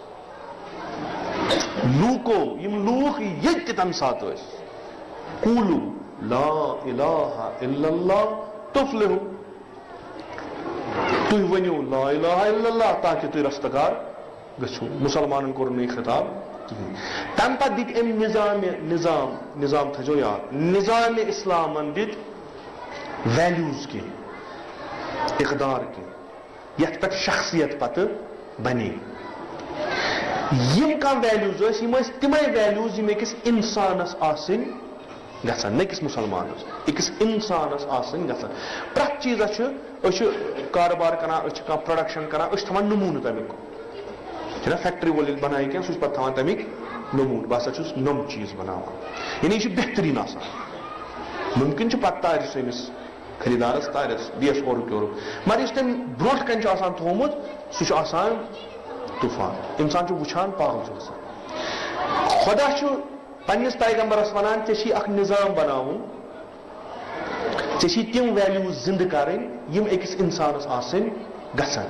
لوٗکو، یِم لوٗکھ ییٚتہِ تہِ تَمہِ ساتہٕ ٲسۍ، قولوا لا الہ الا اللہ تفلحوا، تُہۍ ؤنِو لا الہ الا اللہ تاکہِ تُہۍ رستگار گٔژھِو۔ مُسلمانن کوٚر نہٕ یہِ خطاب کِہیٖنۍ۔ تَمہِ پتہٕ دِتۍ أمۍ نظامِ، نظام، نظام تھٲیزیو یاد، نظامِ اسلامن دِتۍ ویلیوز کینٛہہ، اقدار کینٛہہ، یتھ پٮ۪ٹھ شخصیت پتہٕ بنے۔ یِم کانٛہہ ویلیوز ٲسۍ، یِم ٲسۍ تِمے ویلیوز یِم أکِس انسانس آسٕنۍ گژھان، نہ أکِس مُسلمانس، أکِس انسانس آسٕنۍ گژھان۔ پرٛٮ۪تھ چیٖزس چھُ، أسۍ چھِ کارٕبار کران، أسۍ چھِ کانٛہہ پروڈکشن کران، أسۍ چھِ تھاوان نموٗنہٕ تمیُک۔ چھُنہ فیکٹری وول ییٚلہِ بنایہِ کینٛہہ، سُہ چھُ پتہٕ تھاوان تمیِکۍ نموٗنہٕ، بہٕ ہسا چھُس نۄم چیٖز بناوان، یعنی یہِ چھُ بہتریٖن آسان۔ مُمکِن چھُ پتہٕ تارِ سُہ أمِس خریدارس، تارٮ۪س، بیٚیس اورُک یورُک، مگر یُس تٔمۍ برونٛٹھ کنہِ چھُ آسان تھوٚومُت، سُہ چھُ آسان طوفان۔ انسان چھُ وٕچھان، پاگل چھُ گژھان۔ خۄدا چھُ پننِس پیغمبرس ونان، ژےٚ چھی اکھ نظام بناوُن، ژےٚ چھی تِم ویلیوز زندٕ کرٕنۍ یِم أکِس انسانس آسٕنۍ گژھن۔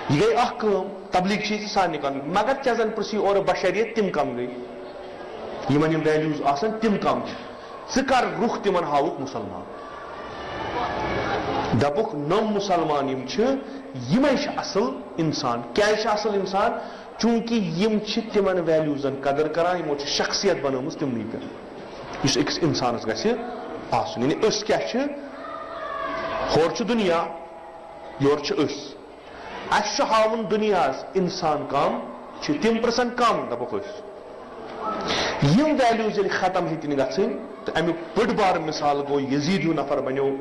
یہِ گٔے اکھ کٲم، تبلیغ چھِ یہِ سارنٕے کرٕنۍ، مگر ژےٚ زن پرٛژھی اورٕ بشریت، تِم کم گٔے؟ یِمن یِم ویلیوز آسن، تِم کم چھِ؟ ژٕ کر رُخ تِمن ہاوُکھ مُسلمان؟ دپُکھ، نۄم مُسلمان یِم چھِ، یِمے چھِ اصل انسان۔ کیازِ چھِ اصل انسان؟ چونکہ یِم چھِ تِمن ویلیوزن قدر کران، یِمو چھِ شخصیت بنٲومٕژ تِمنٕے پٮ۪ٹھ، یُس أکِس انسانس گژھِ آسُن۔ یعنی أسۍ کیٛاہ چھِ؟ ہورٕ چھُ دُنیا، یورٕ چھِ أسۍ۔ اَسہِ چھُ ہاوُن دُنیاہَس اِنسان کَم چھِ، تِم پرٛژھن کَم، دَپوکھ أسۍ۔ یِم ویلیوز ییٚلہِ ختم ہیٚتِنۍ گژھٕنۍ، تہٕ اَمیُک بٔڑ بار مِثال گوٚو یزیٖد ہیوٗ نفر بَنیو،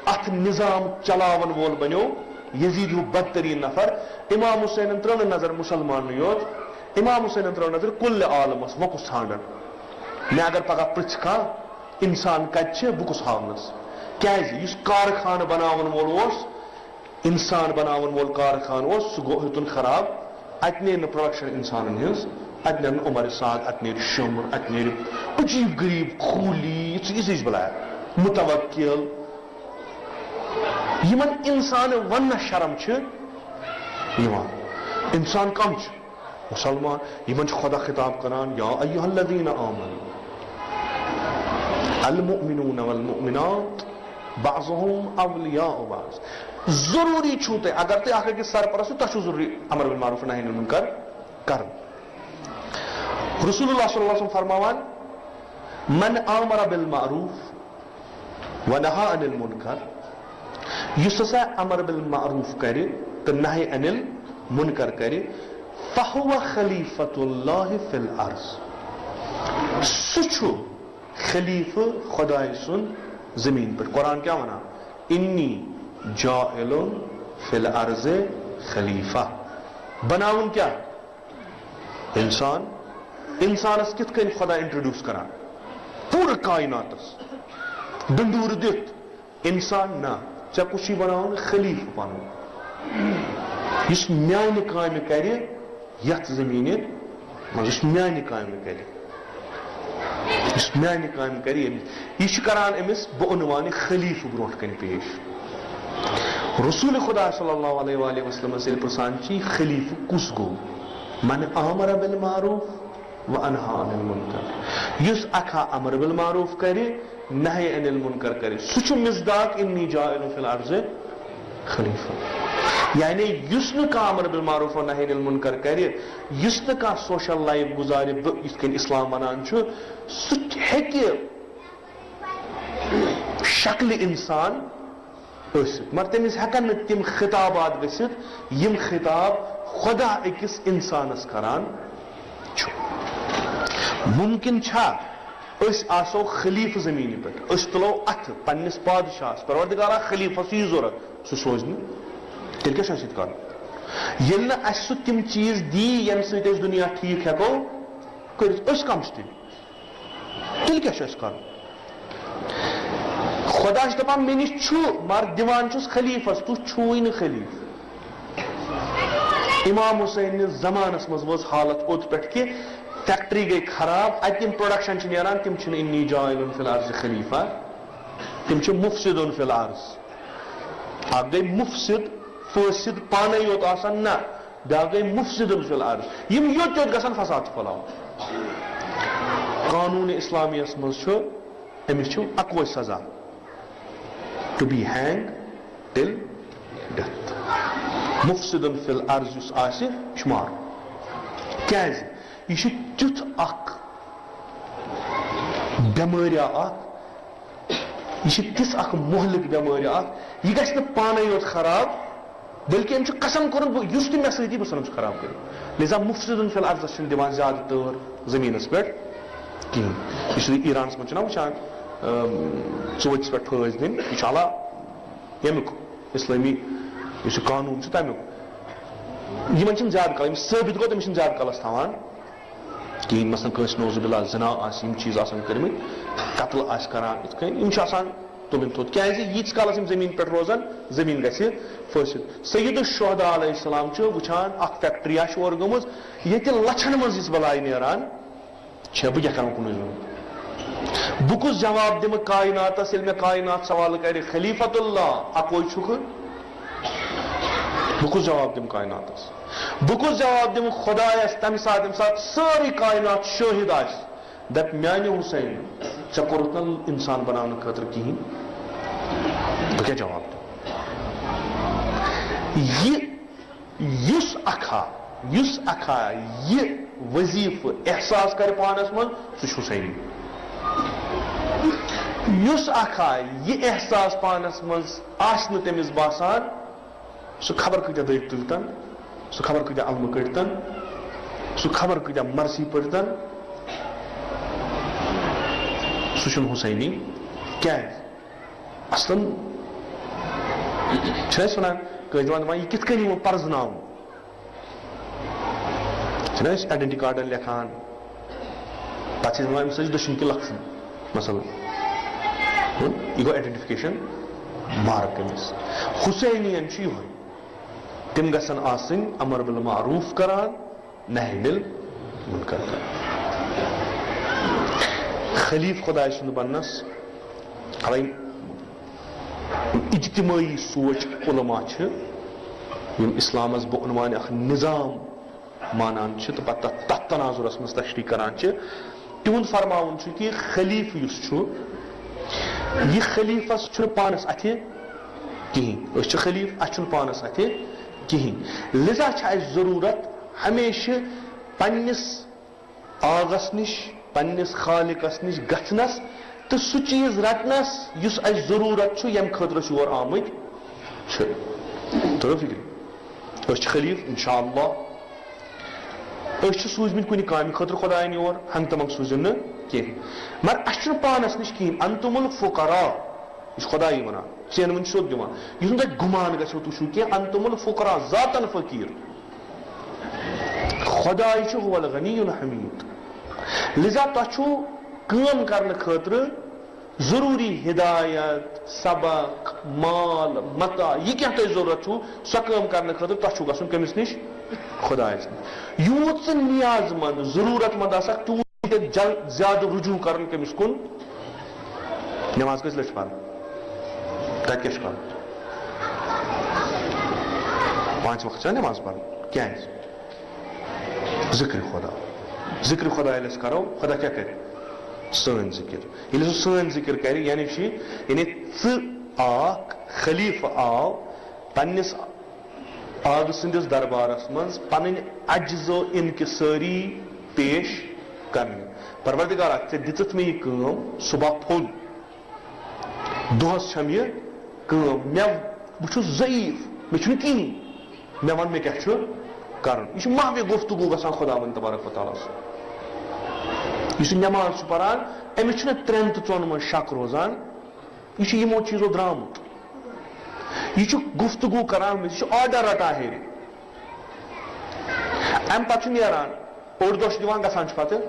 اَتھ نِظام چلاوَن وول بَنیو یزید ہیو بدترین نفر۔ امام حسینن ترٲو نہٕ نظر مسلماننٕے یوت، امام حسینن ترٲو نظر کل عالمس، وۄنۍ کُس ژھانڈن؟ مےٚ اگر پگاہ پرژھِ کانٛہہ انسان کتہِ چھِ، بہٕ کُس ہاونس؟ کیازِ؟ یُس کارخانہٕ بناون وول اوس، انسان بناون وول کارخانہٕ اوس، سُہ گوٚو ہیوٚتُن خراب۔ اتہِ نیرِ نہٕ پروڈکشن انسانن ہٕنٛز، اتہِ نیرِ نہٕ عمر سعد، اتہِ نیرِ شمر، اتہِ نیرِ عجیب غریب خولی، یِژھ یِژھ بلایا، متوکل۔ یِمن انسان وننس شرم چھِ یِوان۔ انسان کم چھُ؟ مسلمان۔ یِمن چھُ خدا خطاب کران، یا ایھا الذین آمنوا المؤمنون والمؤمنات بعضهم اولیاء بعض۔ ضروری چھُو تۄہہِ، اگر تُہۍ اکھ أکِس سرپرست چھِو، تۄہہِ چھُو ضروری امر بالمعروف نہی عن المنکر کرُن۔ رسول اللہ صلی اللہ علیہ وسلم فرماوان، من آمر بالمعروف ونہا عن المنکر، یُس ہسا امر بالمعروف کرِ تہٕ نہی عن المنکر کرِ، فہو خلیفۃ اللہ فی الارض، سُہ چھُ خلیفہٕ خدایہِ سُنٛد زمین پٮ۪ٹھ۔ قرآن کیٛاہ ونان؟ انی جاعل فی الارض خلیفہ۔ بناوُن کیٛاہ؟ انسان۔ انسانس کِتھ کٔنۍ خدا انٹروڈیوس کران؟ پوٗرٕ کائناتس ڈنڈورٕ دِتھ۔ انسان نہ، ژےٚ کُس چھُے بناوُن؟ خلیفہٕ پنُن، یُس میانہِ کامہِ کرِ یتھ زمینہِ منٛز، یُس میانہِ کامہِ کرِ، یُس میانہِ کامہِ کرِ، ییٚمہِ، یہِ چھُ کران أمِس بہٕ عنوانِ خلیفہٕ برونٛٹھ کنہِ پیش۔ رسول خدا صلی اللہ علیہ وآلہ وسلمس ییٚلہِ پرژھان چھِ، خلیفہٕ کُس گوٚو؟ من آمر بالمعروف و انہا عن المنکر، یُس اکھا امر بالمعروف کرِ، نہی عن المنکر کرِ، سُہ چھُ مصداق انی جاعل فی الارض خلیفہ۔ یعنی یُس نہٕ کانٛہہ امر بالمعروف و نہی عن المنکر کرِ، یُس نہٕ کانٛہہ سوشل لائف گزارِ، بہٕ یِتھ کٔنۍ اسلام ونان چھُ، سُہ ہیٚکہِ شکلہِ انسان ٲسِتھ، مگر تٔمِس ہٮ۪کن نہٕ تِم خطابات گٔژھِتھ، یِم خطاب خدا أکِس انسانس کران چھُ۔ ممکن چھا أسۍ آسو خلیفہٕ زمینہِ پٮ۪ٹھ، أسۍ تُلو اتھٕ پننِس پادشاہس، پروردگارا، خلیفس یہِ ضرورت، سُہ سوزِ نہٕ؟ تیٚلہِ کیٛاہ چھُ اَسہِ ییٚتہِ کرُن؟ ییٚلہِ نہٕ اَسہِ سُہ تِم چیٖز دی، ییٚمہِ سۭتۍ أسۍ دُنیا ٹھیٖک ہٮ۪کو کٔرِتھ، أسۍ کم چھِ تیٚلہِ؟ تیٚلہِ کیٛاہ چھُ اَسہِ کَرُن؟ خۄدا چھُ دَپان، مےٚ نِش چھُ، مگر دِوان چھُس خلیٖفَس، تُہۍ چھُوٕے نہٕ خلیٖفہٕ۔ امام حسین نِس زمانس منٛز وٲژ حالت اوٚت پٮ۪ٹھ کہِ فیکٹری گٔے خراب، اَتہِ یِم پروڈکشن چھِ نیران، تِم چھِنہٕ انی جاعل فی الارض خلیفہ، تِم چھِ مفسد فی الارض۔ اکھ گٔے مفسد، فٲسد پانے یوت آسان، نہ، بیاکھ گٔے مفسد فی الارض، یِم یوت یوت گژھن فساد چھِ پھٔلاوان۔ قانون اسلامیس منٛز چھُ، أمِس چھُ اکوے سزا، to be hanged till death۔ مفسد فی الارض یُس آسہِ، یہِ چھُ مارُن۔ کیازِ؟ یہِ چھُ تیُتھ اکھ بٮ۪مٲریا اکھ، یہِ چھِ تِژھ اکھ مہلک بٮ۪مٲرۍ اکھ، یہِ گژھِ نہٕ پانے یوت خراب، بلکہِ أمۍ چھُ قسم کوٚرمُت، بہٕ، یُس تہِ مےٚ سۭتۍ یی، بہٕ ژھٕنَن سُہ خراب کٔرِتھ۔ لہذا مفسد فی الارضس چھِنہٕ دِوان زیادٕ تٲر زٔمیٖنَس پٮ۪ٹھ کِہیٖنۍ۔ یُس تُہۍ ایرانَس منٛز چھِو نہ وٕچھان، اَم، ژوٗنٛٹھِس پٮ۪ٹھ پھٲسۍ دِنۍ، یہِ چھُ اللہ ییٚمیُک، اسلٲمی یُس یہِ قانوٗن چھُ تَمیُک۔ یِمَن چھِنہٕ زیادٕ کال، یِم ثٲبت گوٚو، تٔمِس چھِنہٕ زیادٕ کالَس تھاوان کِہیٖنۍ۔ مثلاً کٲنٛسہِ نعوذ باللہ زنا آسہِ، یِم چیٖز آسَن کٔرمٕتۍ، قتل آسہِ کران، یِتھ کٔنۍ یِم چھِ آسان تُلٕنۍ تھوٚد۔ کیازِ؟ ییٖتِس کالَس یِم زٔمیٖن پٮ۪ٹھ روزَن، زٔمیٖن گژھِ فٲسِد۔ سید الشہداء علیہ السلام چھُ وٕچھان، اکھ فیکٹری آسہِ اورٕ گٔمٕژ، ییٚتہِ لَچھَن منٛز یِژھ بلاے نیران چھےٚ، بہٕ کیٛاہ کَرٕ کُنُے زوٚن؟ بہٕ کُس جواب دِمہٕ کائناتَس، ییٚلہِ مےٚ کائنات سوال کرِ، خلیفۃ اللہ اکوے چھُکھٕ؟ بہٕ کُس جواب دِمہٕ کائناتَس؟ بہٕ کُس جواب دِمہٕ خدایَس تَمہِ ساتہٕ، ییٚمہِ ساتہٕ سٲرٕے کائنات شٲہِد آسہِ، دَپہِ، میانہِ حسین، ژےٚ کوٚرُتھ نہ انسان بناونہٕ خٲطرٕ کِہیٖنۍ؟ بہٕ کیٛاہ جواب دِمہٕ؟ یہِ، یُس اکھا، یُس اکھا یہِ وظیفہٕ احساس کرِ پانس منٛز، سُہ چھُ حسینی۔ یُس اکھا یہِ احساس پانس منٛز آسہِ نہٕ تٔمِس باسان، سُہ خبر کۭتیاہ دٔدۍ تُلتن، سُہ خبر کۭتیاہ علمہٕ کٔڑتن، سُہ خبر کۭتیاہ مرثی پٔرتن، سُہ چھُنہٕ حسینی۔ کیازِ؟ اصلاً چھِ أسۍ وَنان، کٲنٛسہِ دِوان، دَپان، یہِ کِتھ کٔنۍ یِمو پرٛزناوُن؟ چھِنہ أسۍ آیڈنٹی کارڈن لیکھان، پتہٕ چھِ أسۍ وَنان، أمِس ٲسۍ دٔچھِنۍ کِنۍ لَکھٕ سٕنٛدۍ، مثلاً۔ ہُہ، یہِ گوٚو آیڈنٹیفکیشن مارک أمِس۔ حسینین چھُ یِہوٚے، تِم گژھن آسٕنۍ امر بالمعروف کران، نہی عن المنکر کران۔ خلیف خداے سُنٛد بننس، اوے اجتماعی سوچ علماء چھِ، یِم اسلامس بعنوان اکھ نظام مانان چھِ تہٕ پتہٕ تتھ، تتھ تناظرس منٛز تشریح کران چھِ، تِہُنٛد فرماوُن چھُ کہِ خلیفہٕ یُس چھُ، یہِ خلیفس چھُنہٕ پانس اتھِ کِہیٖنۍ۔ أسۍ چھِ خلیفہٕ، اسہِ چھُنہٕ پانس اتھِ کِہیٖنۍ۔ لذا چھِ اسہِ ضروٗرت ہمیشہٕ پننِس آغس نِش، پننِس خالقس نِش گژھنس تہٕ سُہ چیٖز رٹنس، یُس اسہِ ضروٗرت چھُ، ییٚمہِ خٲطرٕ أسۍ یور آمٕتۍ چھِ۔ توٚرُو فِکرِ؟ أسۍ چھِ خلیٖفہٕ، انشاءاللہ۔ أسۍ چھِ سوٗزمٕتۍ کُنہِ کامہِ خٲطرٕ خۄدایَن یور، ہنٛگہٕ تہٕ منٛگہٕ سوٗزِن نہٕ کینٛہہ۔ مگر اَسہِ چھُنہٕ پانَس نِش کِہیٖنۍ۔ انتم الفقراء، یہِ چھُ خۄدایی وَنان، ژینوٕنۍ چھُ سیوٚد دِوان۔ یُس نہٕ تۄہہِ گُمان گژھیو، تُہۍ چھِو کینٛہہ، انتم الفقراء، ذاتاً فقیٖر۔ خۄداے چھُ هو الغنی الحمید۔ لذا تۄہہِ چھُو کٲم کرنہٕ خٲطرٕ ضروٗری ہدایت، سبق، مال، متاع، یہِ کینٛہہ تۄہہِ ضروٗرت چھُو، سۄ کٲم کرنہٕ خٲطرٕ تۄہہِ چھُو گژھُن کٔمِس نِش؟ خۄدایَس نِش۔ یوٗت ژٕ نیاز مند، ضروٗرت مند آسکھ، تیوٗت چھُ ژےٚ جل-، زیادٕ رجوع کرُن کٔمِس کُن؟ نماز کٔژِ لٹہِ چھِ پرٕنۍ؟ تَتہِ کیٛاہ چھُ کرُن؟ پانٛژِ وقتہٕ چھا نماز پرٕنۍ؟ کیٛازِ؟ ذکر خدا۔ ذکر خدا ییٚلہِ أسۍ کرو، خدا کیٛاہ کرِ؟ سٲنۍ ذکر۔ ییٚلہِ سُہ سٲنۍ ذکر کرِ، یعنی چھُ، یعنی ژٕ اکھ خلیفہٕ آو پننِس آغہٕ سٕنٛدِس دربارس منٛز پنٕنۍ عجز و انکسٲری پیش کرنہِ۔ پروردگارا، ژےٚ دِژٕتھ مےٚ یہِ کٲم، صبح پھوٚل، دۄہس چھم یہِ کٲم، مےٚ، بہٕ چھُس ضعیف، مےٚ چھُنہٕ کِہیٖنۍ، مےٚ وَن مےٚ کیٛاہ چھُ کرُن۔ یہِ چھُ محوِ گفتگو گژھان خۄداوند تبارک و تعالیٰ سۭتۍ۔ یُس یہِ نٮ۪ماز چھُ پران، أمِس چھُنہٕ ترٛٮ۪ن تہٕ ژۄن منٛز شک روزان، یہِ چھُ یِمو چیٖزو درٛامُت۔ یہِ چھُ گفتگو کران، یہِ چھُ آرڈر رٹان ہیٚرِ۔ اَمہِ پتہٕ چھُ نیران، اوٚڑ دۄہ چھُ دِوان، گژھان چھُ پتہٕ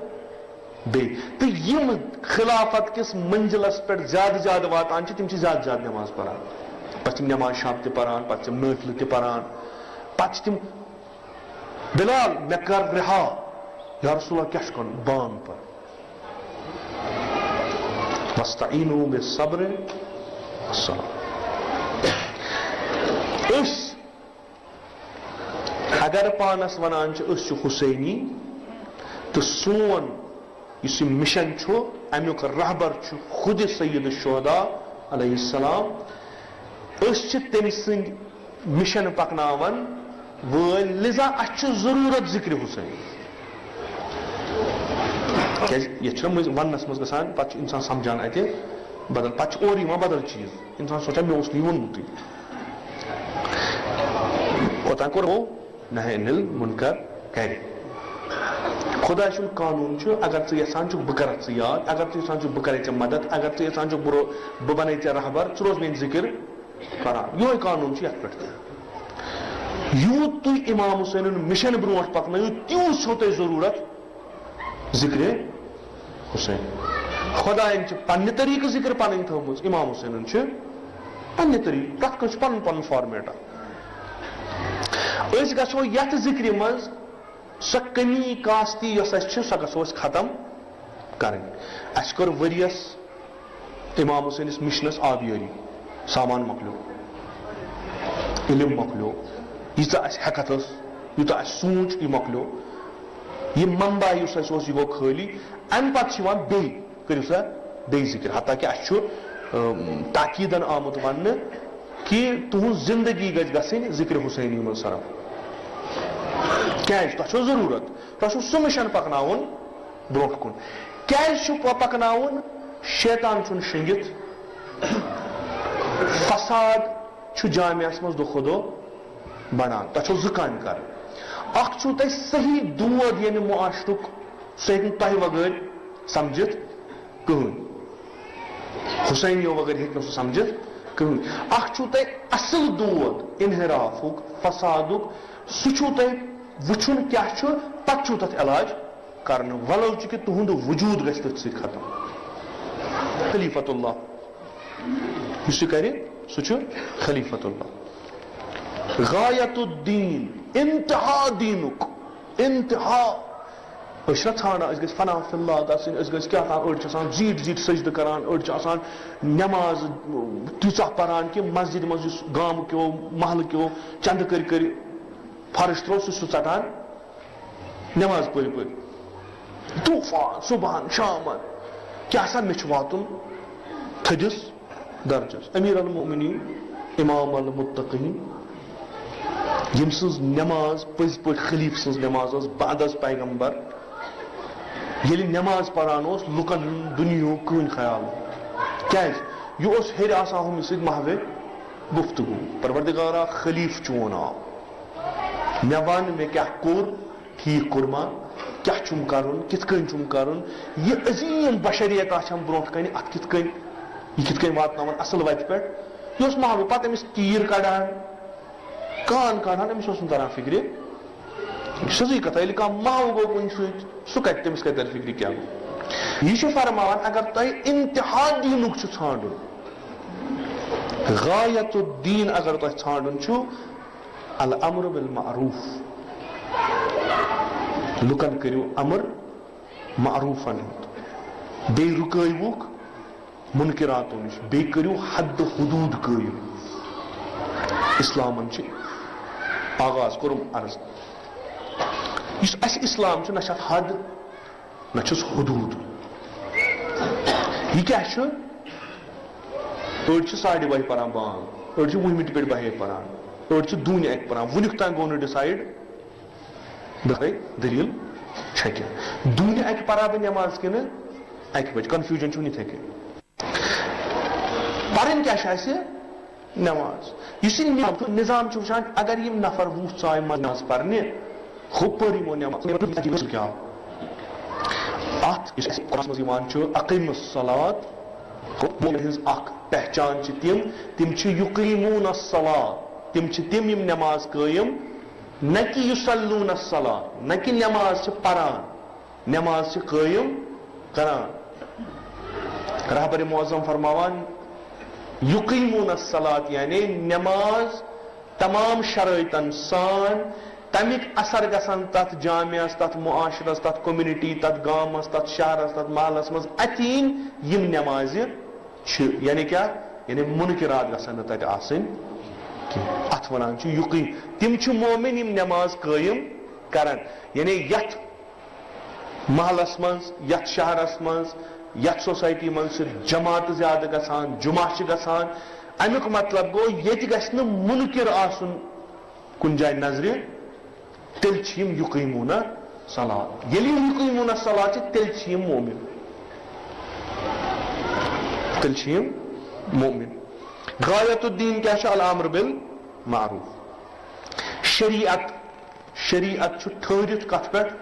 بیٚیہِ۔ تہٕ یِم خلافت کِس منزلس پٮ۪ٹھ زیادٕ زیادٕ واتان چھِ، تِم چھِ زیادٕ زیادٕ نٮ۪ماز پران۔ پتہٕ چھِ تِم نٮ۪ماز شب تہِ پران، پتہٕ چھِ تِم نٲفلہٕ تہِ پران، پتہٕ چھِ تِم، بلال، مےٚ کر رِہا، یا رسول اللہ، کیٛاہ چھُ کرُن؟ بانگ پر۔ واستعینوا بالصبر والصلاۃ۔ أسۍ اگر پانس ونان چھِ أسۍ چھِ حسینی، تہٕ سون یُس یہِ مِشن چھُ، امیُک رہبر چھُ خود سید الشہداء علیہ السلام، أسۍ چھِ تٔمۍ سٕنٛدۍ مِشن پکناون وٲلۍ، لذا اَسہِ چھُ ضروٗرت ذکر حسین۔ کیٛازِ ییٚتہِ چھُنہ مٔنٛزۍ وننس منٛز گژھان، پتہٕ چھُ انسان سمجھان اتہِ بدل، پتہٕ چھُ اورٕ یِوان بدل چیٖز، انسان سونٛچان، مےٚ اوس نہٕ یہِ ووٚنمُتٕے۔ اوٚتام کوٚر، نہی عن المنکر کرِ۔ خۄداے سُنٛد قانوٗن چھُ، اگر ژٕ یژھان چھُکھ بہٕ کرتھ ژٕ یاد، اگر ژٕ یژھان چھُکھ بہٕ کرے ژےٚ مدد، اگر ژٕ یژھان چھُکھ بہٕ رو-، بہٕ بنے ژےٚ رہبر، ژٕ روز میٲنۍ ذکر کران۔ یِہوٚے قانوٗن چھُ یتھ پٮ۪ٹھ تہِ۔ یوٗت تُہۍ امام حسینُن مِشن برونٛٹھ پکنٲیِو، تیوٗت چھو تۄہہِ ضروٗرت ذکرِ حسین۔ خۄدایَن چھِ پننہِ طریٖقہٕ ذکر پنٕنۍ تھٲومٕژ، امام حسینُن چھِ پننہِ طریٖقہٕ، پرٛٮ۪تھ کٲنٛسہِ چھُ پنُن پنُن فارمیٹ۔ أسۍ گژھو یتھ ذکرِ منٛز سۄ کمی کاستی یۄس اسہِ چھِ، سۄ گژھو أسۍ ختم کرٕنۍ۔ اسہِ کٔر ؤریَس امام حسینس مِشنس آبیٲری، سامان مۄکلیو، علم مۄکلیو، ییٖژاہ اسہِ ہٮ۪کتھ ٲس، یوٗتاہ اسہِ سوٗنچ، یہِ مۄکلیو۔ یہِ منبع یُس اسہِ اوس، یہِ گوٚو خٲلی۔ امہِ پتہٕ چھِ یِوان بیٚیہِ، کٔرِو سا بیٚیہِ ذکر، حتیٰ کہ اسہِ چھُ، اۭں، تاکیٖدن آمُت وننہٕ کہ تُہنٛز زندگی گژھِ گژھٕنۍ ذکر حسینی منٛز صرف۔ کیازِ؟ تۄہہِ چھو ضروٗرت، تۄہہِ چھو سُہ مِشن پکناوُن برونٛٹھ کُن۔ کیازِ چھُ پ-، پکناوُن؟ شیطان چھُنہٕ شٔنگِتھ۔ فساد چھُ جامعس منٛز دۄہ کھۄتہٕ دۄہ بڑان۔ تۄہہِ چھو زٕ کامہِ کرٕنۍ۔ اکھ چھُو تۄہہِ صحیح دود ییٚمہِ معاشرُک، سُہ ہیٚکہِ نہٕ تۄہہِ وغٲر سمجھِتھ کٕہٕنۍ۔ حسینیو وغٲر ہیٚکہِ نہٕ سُہ سمجھِتھ کٕہٕنۍ۔ اکھ چھُو تۄہہِ اصل دود انحرافُک، فسادُک، سُہ چھُو تۄہہِ وٕچھُن کیٛاہ چھُ، پتہٕ چھُو تتھ علاج کرنہٕ، ولو چہِ کہِ تُہُنٛد وجوٗد گژھِ تٔتھۍ سۭتۍ ختم۔ خلیفۃ اللہ یُس یہِ کرِ، سُہ چھُ خلیفۃ اللہ۔ غایت الدین، انتہا دینُک، انتہا۔ أسۍ چھِنہ ژھانڈان، أسۍ گٔژھۍ فنا فی اللہ گژھٕنۍ، أسۍ گٔژھۍ کیٛاہ تام، أڑۍ چھِ آسان زیٖٹھۍ زیٖٹھۍ سجدٕ کران، أڑۍ چھِ آسان نٮ۪ماز تیٖژاہ پران کہِ مسجدِ منٛز یُس گامہٕ کیو محلہٕ کیو چندٕ کٔرۍ کٔرۍ فرش ترٛوو، سُہ چھُ سُہ ژٹان نٮ۪ماز پٔرۍ پٔرۍ۔ طوفان، صبحن، شامن، کیٛاہ سا مےٚ چھُ واتُن تھٔدِس درجس۔ امیر المؤمنین، امام المتقین، ییٚمۍ سٕنٛز نٮ۪ماز پٔزۍ پٲٹھۍ خلیفہٕ سٕنٛز نٮ۪ماز ٲس بعد از پیغمبر، ییٚلہِ نٮ۪ماز پران اوس، لُکن ہُنٛد دُنیاہُک کٕہٕنۍ خیال نہٕ۔ کیٛازِ؟ یہِ اوس ہیٚرِ آسان ہُمہِ سۭتۍ محوِ گفتگو، پروردگارا، خلیفہٕ چون آو، مےٚ وَن مےٚ کیٛاہ کوٚر، ٹھیٖک کوٚرما، کیٛاہ چھُم کَرُن، کِتھ کٔنۍ چھُم کَرُن۔ یہِ عظیٖم بشریت آسہِ ہم برونٛٹھ کَنہِ، اَتھ کِتھ کٔنۍ، یہِ کِتھ کٔنۍ واتناوَن اَصٕل وَتہِ پٮ۪ٹھ۔ یہِ اوس محوِ پَتہٕ أمِس تیٖر کَڑان، کان کَڑان، أمِس اوس نہٕ تَران فِکرِ۔ سیٚزٕے کَتھا، ییٚلہِ کانٛہہ محوِ گوٚو کُنہِ سۭتۍ، سُہ کَتہِ، تٔمِس کَتہِ تَرِ فِکرِ کیٛاہ گوٚو۔ یہِ چھُ فرماوان، اگر تۄہہِ انتہا دیٖنُک چھُ ژھانٛڈُن، غایت الدین اگر تۄہہِ ژھانٛڈُن چھُ، الامر بالمعروف، لُکن کٔرِو امر معروفن ہُنٛد، بیٚیہِ رُکٲیوُکھ منکراتو نِش، بیٚیہِ کٔرِو حد حدود قٲیِم۔ اسلامن چھِ آغاز کوٚرُم عرض، یُس اَسہِ اسلام چھُ، نہ چھُ اَتھ حد، نہ چھُس حدود۔ یہِ کیٛاہ چھُ؟ أڑۍ چھِ ساڑِ بَہہِ پَران بانٛگ، أڑۍ چھِ وُہہِ مِنٹہِ پٮ۪ٹھ بَہے پَران، أڑۍ چھِ دوٗنہِ اَکہِ پَران۔ وُنیُک تام گوٚو نہٕ decide، دَپَے دٔلیٖل چھےٚ کیٛاہ؟ دوٗنہِ اَکہِ پَرا بہٕ نٮ۪ماز کِنہٕ اَکہِ بَجہِ؟ Confusion چھُ وُنہِ یِتھَے کٔنۍ۔ پَرٕنۍ کیٛاہ چھِ اَسہِ؟ نٮ۪ماز۔ یُس یہِ نظام چھُ، نظام چھُ وٕچھان، اگر یِم نفر وُہ ژاے منٛز نٮ۪ماز پَرنہِ، ہُہ پٔر یِمو نٮ۪ماز۔ کیٛاہ؟ اَتھ یُس اَسہِ قرآنَس منٛز یِوان چھُ، "اقم الصلاۃ"، گوٚو مومن ہٕنٛز اَکھ پہچان چھِ تِم، تِم چھِ یقیمون الصلاۃ، تِم چھِ تِم یِم نٮ۪ماز قٲیِم، نہ کہِ یصلون الصلاۃ، نہ کہِ نٮ۪ماز چھِ پَران۔ نماز چھِ قٲیِم کران۔ رہبر معظم فرماوان، یقیمون الصلاۃ، یعنی نماز تمام شرٲیطن سان، تمیُک اثر گژھن تتھ جامعس، تتھ معاشرس، تتھ community، تتھ گامس، تتھ شہرس، تتھ محلس منٛز اتھین یِم نمازِ چھِ۔ یعنی کیا؟ یعنی منکرات گژھن نہٕ تتہِ آسٕنۍ کینٛہہ۔ اتھ ونان چھِ یقین۔ تِم چھِ مومن یِم نماز قٲیِم کرن۔ یعنی یتھ محلس منٛز، یتھ شہرس منٛز، یتھ society منٛز چھِ جماعتہٕ زیادٕ گژھان، جمعہ چھِ گژھان، امیُک مطلب گوٚو، ییٚتہِ گژھِ نہٕ مُنکِر آسُن کُنہِ جایہِ نظرِ، تیٚلہِ چھِ یِم یُقیموٗنہ صلات۔ ییٚلہِ یِم یُقیموٗنہ صلات چھِ، تیٚلہِ چھِ یِم مومِن۔ تیٚلہِ چھِ یِم مومِن۔ غایت الدین کیٛاہ چھُ؟ الامر بالمعروف۔ شریعت شریعت چھُ ٹھٔہرِتھ کتھ پٮ۪ٹھ؟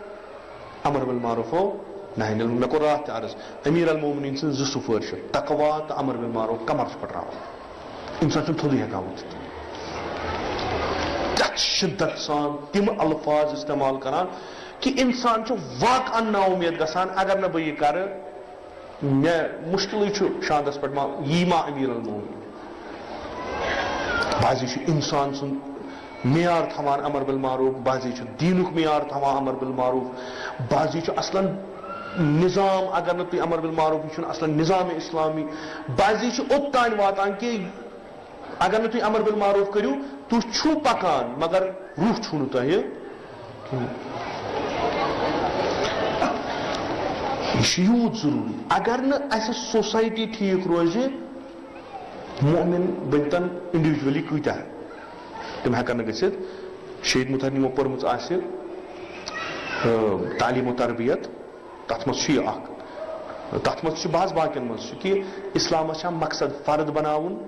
امر بالمعروف و نہی عن المنکر۔ مےٚ کوٚر راتھ تہِ عرض، امیر المومنین سٕنٛز زٕ سُپٲرۍ چھِ، تقوی تہٕ امر بالمعروف، کمر چھُ پھٹراوان۔ انسان چھُنہٕ تھوٚدُے ہٮ۪کان ؤتھِتھ۔ تتھ شدت سان تِم الفاظ استعمال کران کہِ انسان چھُ واقعاً نا اُمید گژھان، اگر نہٕ بہٕ یہِ کرٕ، مےٚ مُشکِلٕے چھُ شاندس پٮ۪ٹھ ما یی ما امیر المومنین۔ بعضی چھُ انسان سُنٛد معیار تھاوان امر بالمعروف، بعضی چھُ دیٖنُک معیار تھاوان امر بالمعروف، بعضی چھُ اصلاً نظام، اگر نہٕ تُہۍ امر بالمعروف، یہِ چھُنہٕ اصلاً نظام اسلامی، بعضی چھُ اوٚت تام واتان کہِ اگر نہٕ تُہۍ امر بالمعروف کٔرِو، تُہۍ چھِو پکان، مگر روح چھُو نہٕ تۄہہِ کِہیٖنۍ۔ یہِ چھُ یوٗت ضروٗری۔ اگر نہٕ اسہِ society ٹھیٖک روزِ، مومن بٔنتن individually کۭتیاہ؟ تِم ہٮ۪کن نہٕ گٔژھِتھ۔ شہید مُطہرن یِمو پٔرمٕژ آسہِ، آ، تعلیٖم و تربیت، تتھ منٛز چھُ یہِ اکھ۔ تتھ منٛز چھُ، بعض باقین منٛز چھُ کہِ اسلامس چھا مقصد فرد بناوُن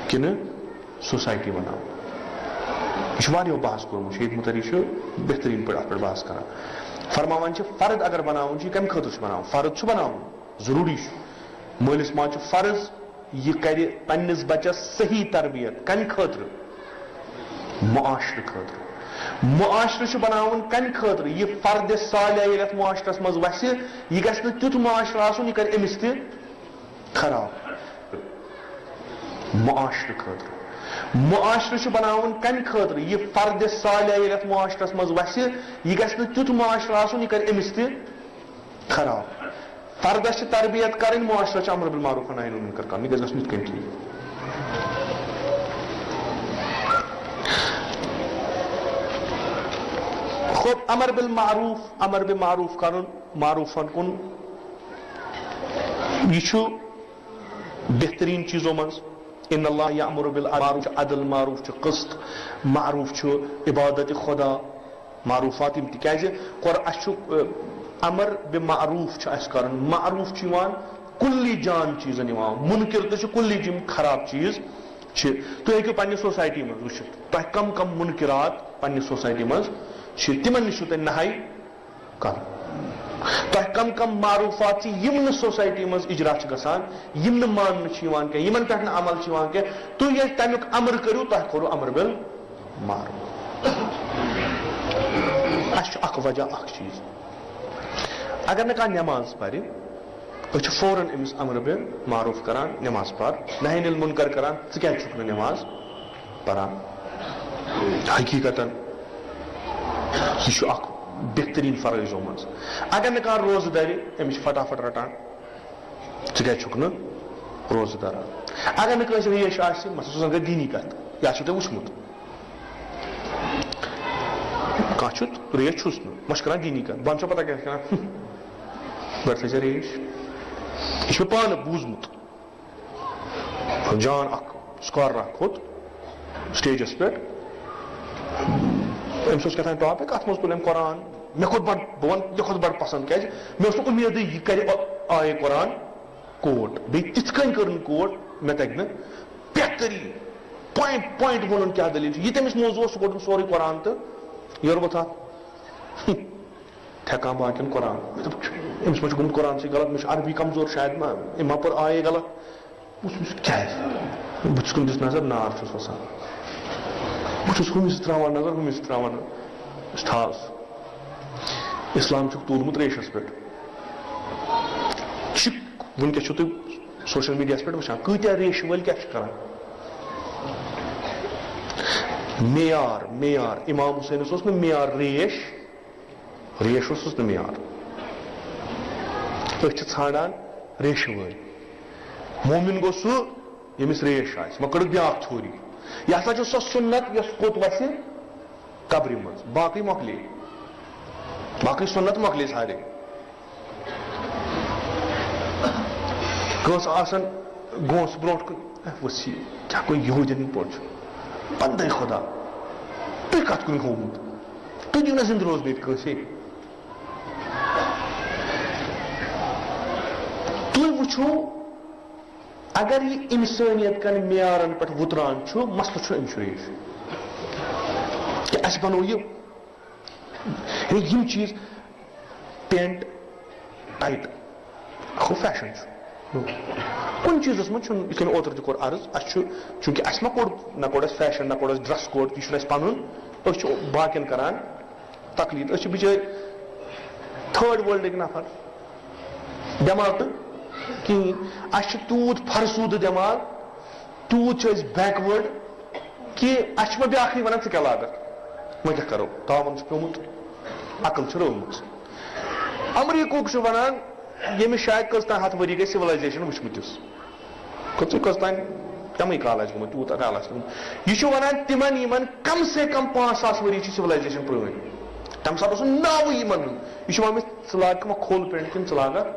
کِنہٕ society بناوُن؟ یہِ چھُ واریاہو بحث کوٚرمُت، شہید مُطہری چھُ بہتریٖن پٲٹھۍ اتھ پٮ۪ٹھ بحث کران۔ فرماوان چھِ، فرد اگر بناوُن چھُ، یہِ کمہِ خٲطرٕ چھُ بناوُن؟ فرد چھُ بناوُن، ضروٗری چھُ۔ مٲلِس ماجہِ چھُ فرض یہِ کرِ پننِس بچس صحیح تربیت۔ کمہِ خٲطرٕ؟ معاشرٕ خٲطرٕ۔ معاشرٕ چھُ بناوُن کمہِ خٲطرٕ؟ یہِ فرد صالح ییٚلہِ اتھ معاشرس منٛز وسہِ، یہِ گژھِ نہٕ تیُتھ معاشرٕ آسُن، یہِ کرِ أمِس تہِ خراب۔ معاشرٕ خٲطرٕ۔ معاشرٕ چھُ بناوُن کمہِ خٲطرٕ؟ یہِ فرد صالح ییٚلہِ اتھ معاشرس منٛز وسہِ، یہِ گژھِ نہٕ تیُتھ معاشرٕ آسُن، یہِ کرِ أمِس تہِ خراب۔ فردس چھِ تربیت کرٕنۍ، معاشرس چھِ امر بالمعروف و نہی عن المنکر کرُن، یہِ گژھِ گژھُن یِتھ کٔنۍ ٹھیٖک۔ خود امر بالمعروف، امر بالمعروف کرُن، معروفن کُن، یہِ چھُ بہترین چیزو منٛز۔ ان اللہ یامر بالمعروف چھُ عدل، معروف چھُ قسط، معروف چھُ عبادت خدا، معروفات یِم۔ تِکیازِ قر-، اَسہِ چھُ، ٲ، امر بمعروف چھُ اَسہِ کرُن۔ معروف چھُ یِوان کُلی جان چیزن یِوان، منکر تہِ چھِ کُلی، یِم خراب چیز چھِ۔ تُہۍ ہیٚکِو پننہِ سوسایٹی منٛز وٕچھِتھ، تۄہہِ کم کم منکرات پننہِ سوسایٹی منٛز چھِ، تِمن نِش چھُو تۄہہِ نہے کرُن۔ تۄہہِ کم کم معروفات چھِ، یِم نہٕ سوسایٹی منٛز اجرا چھِ گژھان، یِم نہٕ ماننہٕ چھِ یِوان کینٛہہ، یِمن پٮ۪ٹھ نہٕ عمل چھِ یِوان کینٛہہ، تُہۍ ییٚلہِ تمیُک امر کٔرِو، تۄہہِ کوٚروٕ امر بالمعروف۔ اَسہِ چھُ اکھ وجہ، اکھ چیٖز، اگر نہٕ کانٛہہ نٮ۪ماز پرِ، أسۍ چھِ فوراً أمِس امر بالمعروف کران، نٮ۪ماز پر، نہی عن المنکر کران، ژٕ کیازِ چھُکھ نہٕ نٮ۪ماز پران۔ حقیقتاً یہِ چھُ اکھ بہترین فرٲیضو منٛز۔ اگر نہٕ کانٛہہ روزٕ دَرِ، أمِس چھِ فٹافٹ رٹان، ژٕ کیازِ چھُکھ نہٕ روزٕ دَران۔ اگر نہٕ کٲنٛسہِ ریش آسہِ، مثلاً سُہ زن گژھِ دینی کتھ، یا چھُو تۄہہِ وٕچھمُت، کانٛہہ چھُ ریش چھُس نہٕ، وۄنۍ چھُ کران دینی کتھ، بۄنہٕ چھو پتہ کیٛاہ چھِ کران؟ گۄڈٕ تھٲے زِ ریش، یہِ چھُ مےٚ پانہٕ بوٗزمُت۔ جان اکھ سکالر اکھ کھوٚت سٹیجس پٮ۪ٹھ، أمِس اوس کیٛاہ تام ٹاپک، اتھ منٛز تُل أمۍ قرآن، مےٚ کھوٚت بڑٕ، بہٕ ونہٕ، مےٚ کھوٚت بڑٕ پسنٛد، کیٛازِ مےٚ اوس نہٕ اُمیدٕے یہِ کرِ آیے قرآن کوٹ، بیٚیہِ تِتھ کٔنۍ کٔرٕن کوٹ، مےٚ تگہِ نہٕ بہتریٖن پوینٹ، پوینٹ ووٚنُن کیٛاہ دٔلیٖل چھِ، یہِ تٔمِس موضوع اوس، سُہ کوٚڑُن سورُے قرآن تہٕ یورٕ ووٚتھ اَتھ۔ تھٮ۪کان باقین قرآن۔ مےٚ دوٚپ، أمِس ما چھُ گوٚمُت قرآن سۭتۍ غلط؟ مےٚ چھُ عربی کمزور شاید، ما أمۍ ما پٔر آیے غلط؟ بہٕ چھُس، کیٛازِ؟ بہٕ چھُس کُنہِ دِژ نظر، نار چھُس وَسان۔ بہٕ چھُس ہُمِس ترٛاوان نظر، ہُمِس ترٛاوان نظر۔ أسۍ تھاو سُہ۔ اسلام چھُکھ تُلمُت ریشَس پٮ۪ٹھ۔ چھِ، وٕنکیٚس چھِو تُہۍ سوشل میڈیاہَس پٮ۪ٹھ وٕچھان، کۭتیٛاہ ریشہِ وٲلۍ کیٛاہ چھِ کران؟ معیار، معیار۔ امام حسینَس اوس نہٕ معیار ریش، ریش اوسُس نہٕ معیار۔ أسۍ چھِ ژھانڈان ریشہِ وٲلۍ۔ مومن گوٚو سُہ، ییٚمِس ریش آسہِ۔ وۄنۍ کٔڑٕکھ بیٛاکھ تھیوری۔ یہِ ہسا چھُ سۄ سُنت یۄس کوٚت وَسہِ؟ قبرِ منٛز۔ باقٕے مۄکلے۔ باقٕے سُنت مۄکلے سارے۔ کٲنٛسہِ آسان گونٛسہٕ برونٛٹھ کُن، اے، ؤسی، کیٛاہ گوٚو یہوٗدٮ۪ن ہٕنٛدۍ پٲٹھۍ چھُ؟ بندے خدا، تُہۍ کتھ کُن ہوومُت؟ تُہۍ دِیِو نہ زِندٕ روزنہٕ ییٚتہِ کٲنٛسے۔ تُہۍ وٕچھِو، اگر یہِ اِنسٲنیت کٮ۪ن معیارن پٮ۪ٹھ وُتران چھُ، مسلہٕ چھُ اَمہِ شریٖف۔ کہِ اَسہِ بنوو یہِ، یعنی یِم چیٖز، پینٹ ٹایٹ، ہُہ فیشن چھُ۔ کُنہِ چیٖزس منٛز چھُنہٕ، یِتھ کٔنۍ اوترٕ تہِ کوٚر عرض، اَسہِ چھُ، چوٗنٛکہِ اَسہِ ما کوٚر، نہ کوٚر اَسہِ فیشن، نہ کوٚر اَسہِ ڈریس کوڈ، یہِ چھُنہٕ اَسہِ پنُن، أسۍ چھِ باقین کران تقلید۔ أسۍ چھِ بِچٲرۍ تھٲرڈ ورلڈٕکۍ نفر، دٮ۪ماغ تہٕ کِہیٖنۍ۔ اَسہِ چھُ تیوٗت فرسوٗدٕ دٮ۪ماغ، تیوٗت چھِ أسۍ بیکوٲرڈ کہِ اَسہِ چھُ وۄنۍ بیٛاکھٕے وَنان، "ژٕ کیٛاہ لاگَکھ؟ وۄنۍ کیٛاہ کَرو؟ تاوَن چھُ پیوٚمُت، عقل چھِ رٲومٕژ۔" امریکہُک چھُ وَنان، ییٚمِس شاید کٔژ تام ہَتھ ؤری گٔے سِولایزیشن وٕچھمٕتِس۔ کٔژٕے، کٔژ تام، کمٕے کال آسہِ گوٚمُت، تیوٗت کال آسہِ گوٚمُت۔ یہِ چھُ وَنان، تِمن یِمن کم سے کم پانٛژھ ساس ؤری چھِ سِولایزیشن پرٛٲنۍ۔ تَمہِ ساتہٕ اوس نہٕ ناوٕے یِمن ہُنٛد۔ یہِ چھُ وَنان، "ژٕ لاگ کانٛہہ کھوٚل پینٹ کِنہٕ ژٕ لاگکھ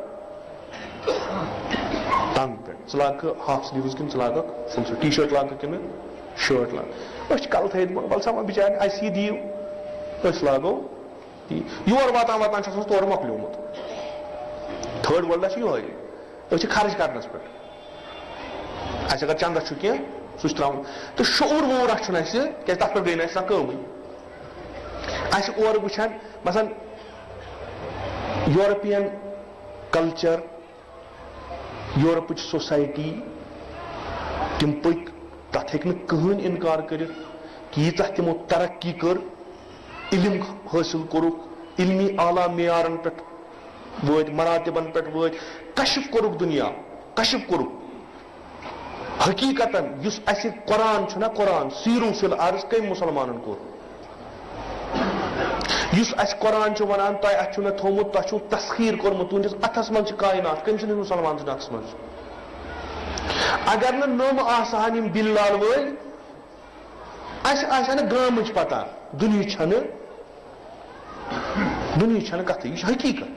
تنگ پینٹ؟ ژٕ لاگکھٕ ہاف سلیوز کِنہٕ ژٕ لاگکھ فُل سلیو؟ ٹی شٲرٹ لاگکھٕ کِنہٕ شٲرٹ لاگ؟" أسۍ چھِ کلہٕ تھٲیِتھ، وَلہٕ سا وۄنۍ بِچارٮ۪ن اَسہِ یہِ دِیِو، أسۍ لاگو۔ یور واتان واتان چھُ آسان سُہ تورٕ مۄکلیومُت۔ تھٲرڈ ورلڈس چھُ یِہوٚے۔ أسۍ چھِ خرٕچ کرنس پٮ۪ٹھ۔ اَسہِ اگر چندس چھُ کینٛہہ، سُہ چھُ ترٛاوُن۔ تہٕ شعوٗر ووٗر اَسہِ چھُنہٕ اَسہِ، کیٛازِ تَتھ پٮ۪ٹھ گٔے نہٕ اَسہِ زانٛہہ کٲمٕے۔ اَسہِ اورٕ وٕچھان، مثلاً، یورپین کلچر، یورپٕچ سوسایٹی، تِم پٔکۍ، تَتھ ہیٚکہِ نہٕ کٕہٕنۍ اِنکار کٔرِتھ کہِ ییٖژاہ تِمو ترقی کٔر، علم حٲصِل کوٚرُکھ، علمی اعلیٰ معیارَن پٮ۪ٹھ وٲتۍ، مراتبَن پٮ۪ٹھ وٲتۍ، کشف کوٚرُکھ دُنیا، کشف کوٚرُکھ۔ حقیقتاً یُس اَسہِ قرآن چھُنہ، قرآن سیرو فی الارض کٔمۍ مُسلمانَن کوٚر؟ یُس اَسہِ قرآن چھُ وَنان، تۄہہِ اَتھِ چھُ مےٚ تھوٚومُت، تۄہہِ چھُو تسخیر کوٚرمُت، تُہٕنٛدِس اَتھَس منٛز چھِ کائنات، کٔمۍ سٕنٛدِس مُسلمان سٕنٛدِس اَتھَس منٛز؟ اگر نہٕ نوٚم آسہٕ ہن یِم بِلال وٲلۍ، اَسہِ آسہِ ہا نہٕ گامٕچ پتہ، دُنہِچ چھَنہٕ، دُنہِچ چھَنہٕ کَتھٕے، یہِ چھِ حقیٖقت۔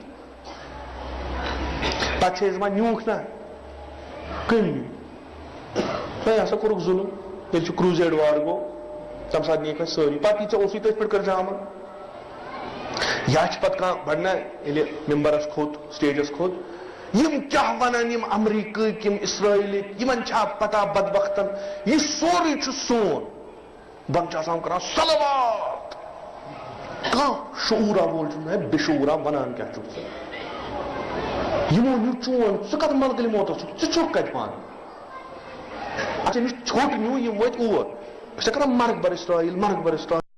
پَتہٕ چھِ أسۍ دَپان، نیوٗکھ نہ، کٔمۍ نیوٗ؟ تۄہہِ ہسا کوٚرُکھ ظُلُم، ییٚلہِ چھُ کروزیڈ وار گوٚو، تَمہِ ساتہٕ نِیَکھ اَسہِ سٲری، پَتہٕ یہِ ژےٚ اوسُے تٔتھۍ پٮ۪ٹھ کٔرزِ عمل۔ یا چھِ پَتہٕ کانٛہہ بَڑٕ نہ، ییٚلہِ ممبرَس کھوٚت، سٹیجَس کھوٚت، یِم کیٛاہ وَنَن، یِم امریکٕکۍ، یِم اسرائیلٕکۍ، یِمَن چھا پَتہ بدبختَن، یہِ سورُے چھُ سون۔ بۄنہٕ چھِ آسان کران صلوات۔ کانٛہہ شعوٗرا وول چھُنہٕ، ہے، بے شعوٗرا وَنان کیٛاہ چھُکھ ژٕ؟ یِمو نیوٗ چون، ژٕ کَتھ ملکہٕ موتَس چھُکھ؟ ژٕ چھُکھ کَتہِ پانہٕ؟ اَسہِ نِش ژھوٚٹ نیوٗ، یِم وٲتۍ اور۔ أسۍ چھِ کران مرگ بر اسرائیل، مرگ بر اسرائیل۔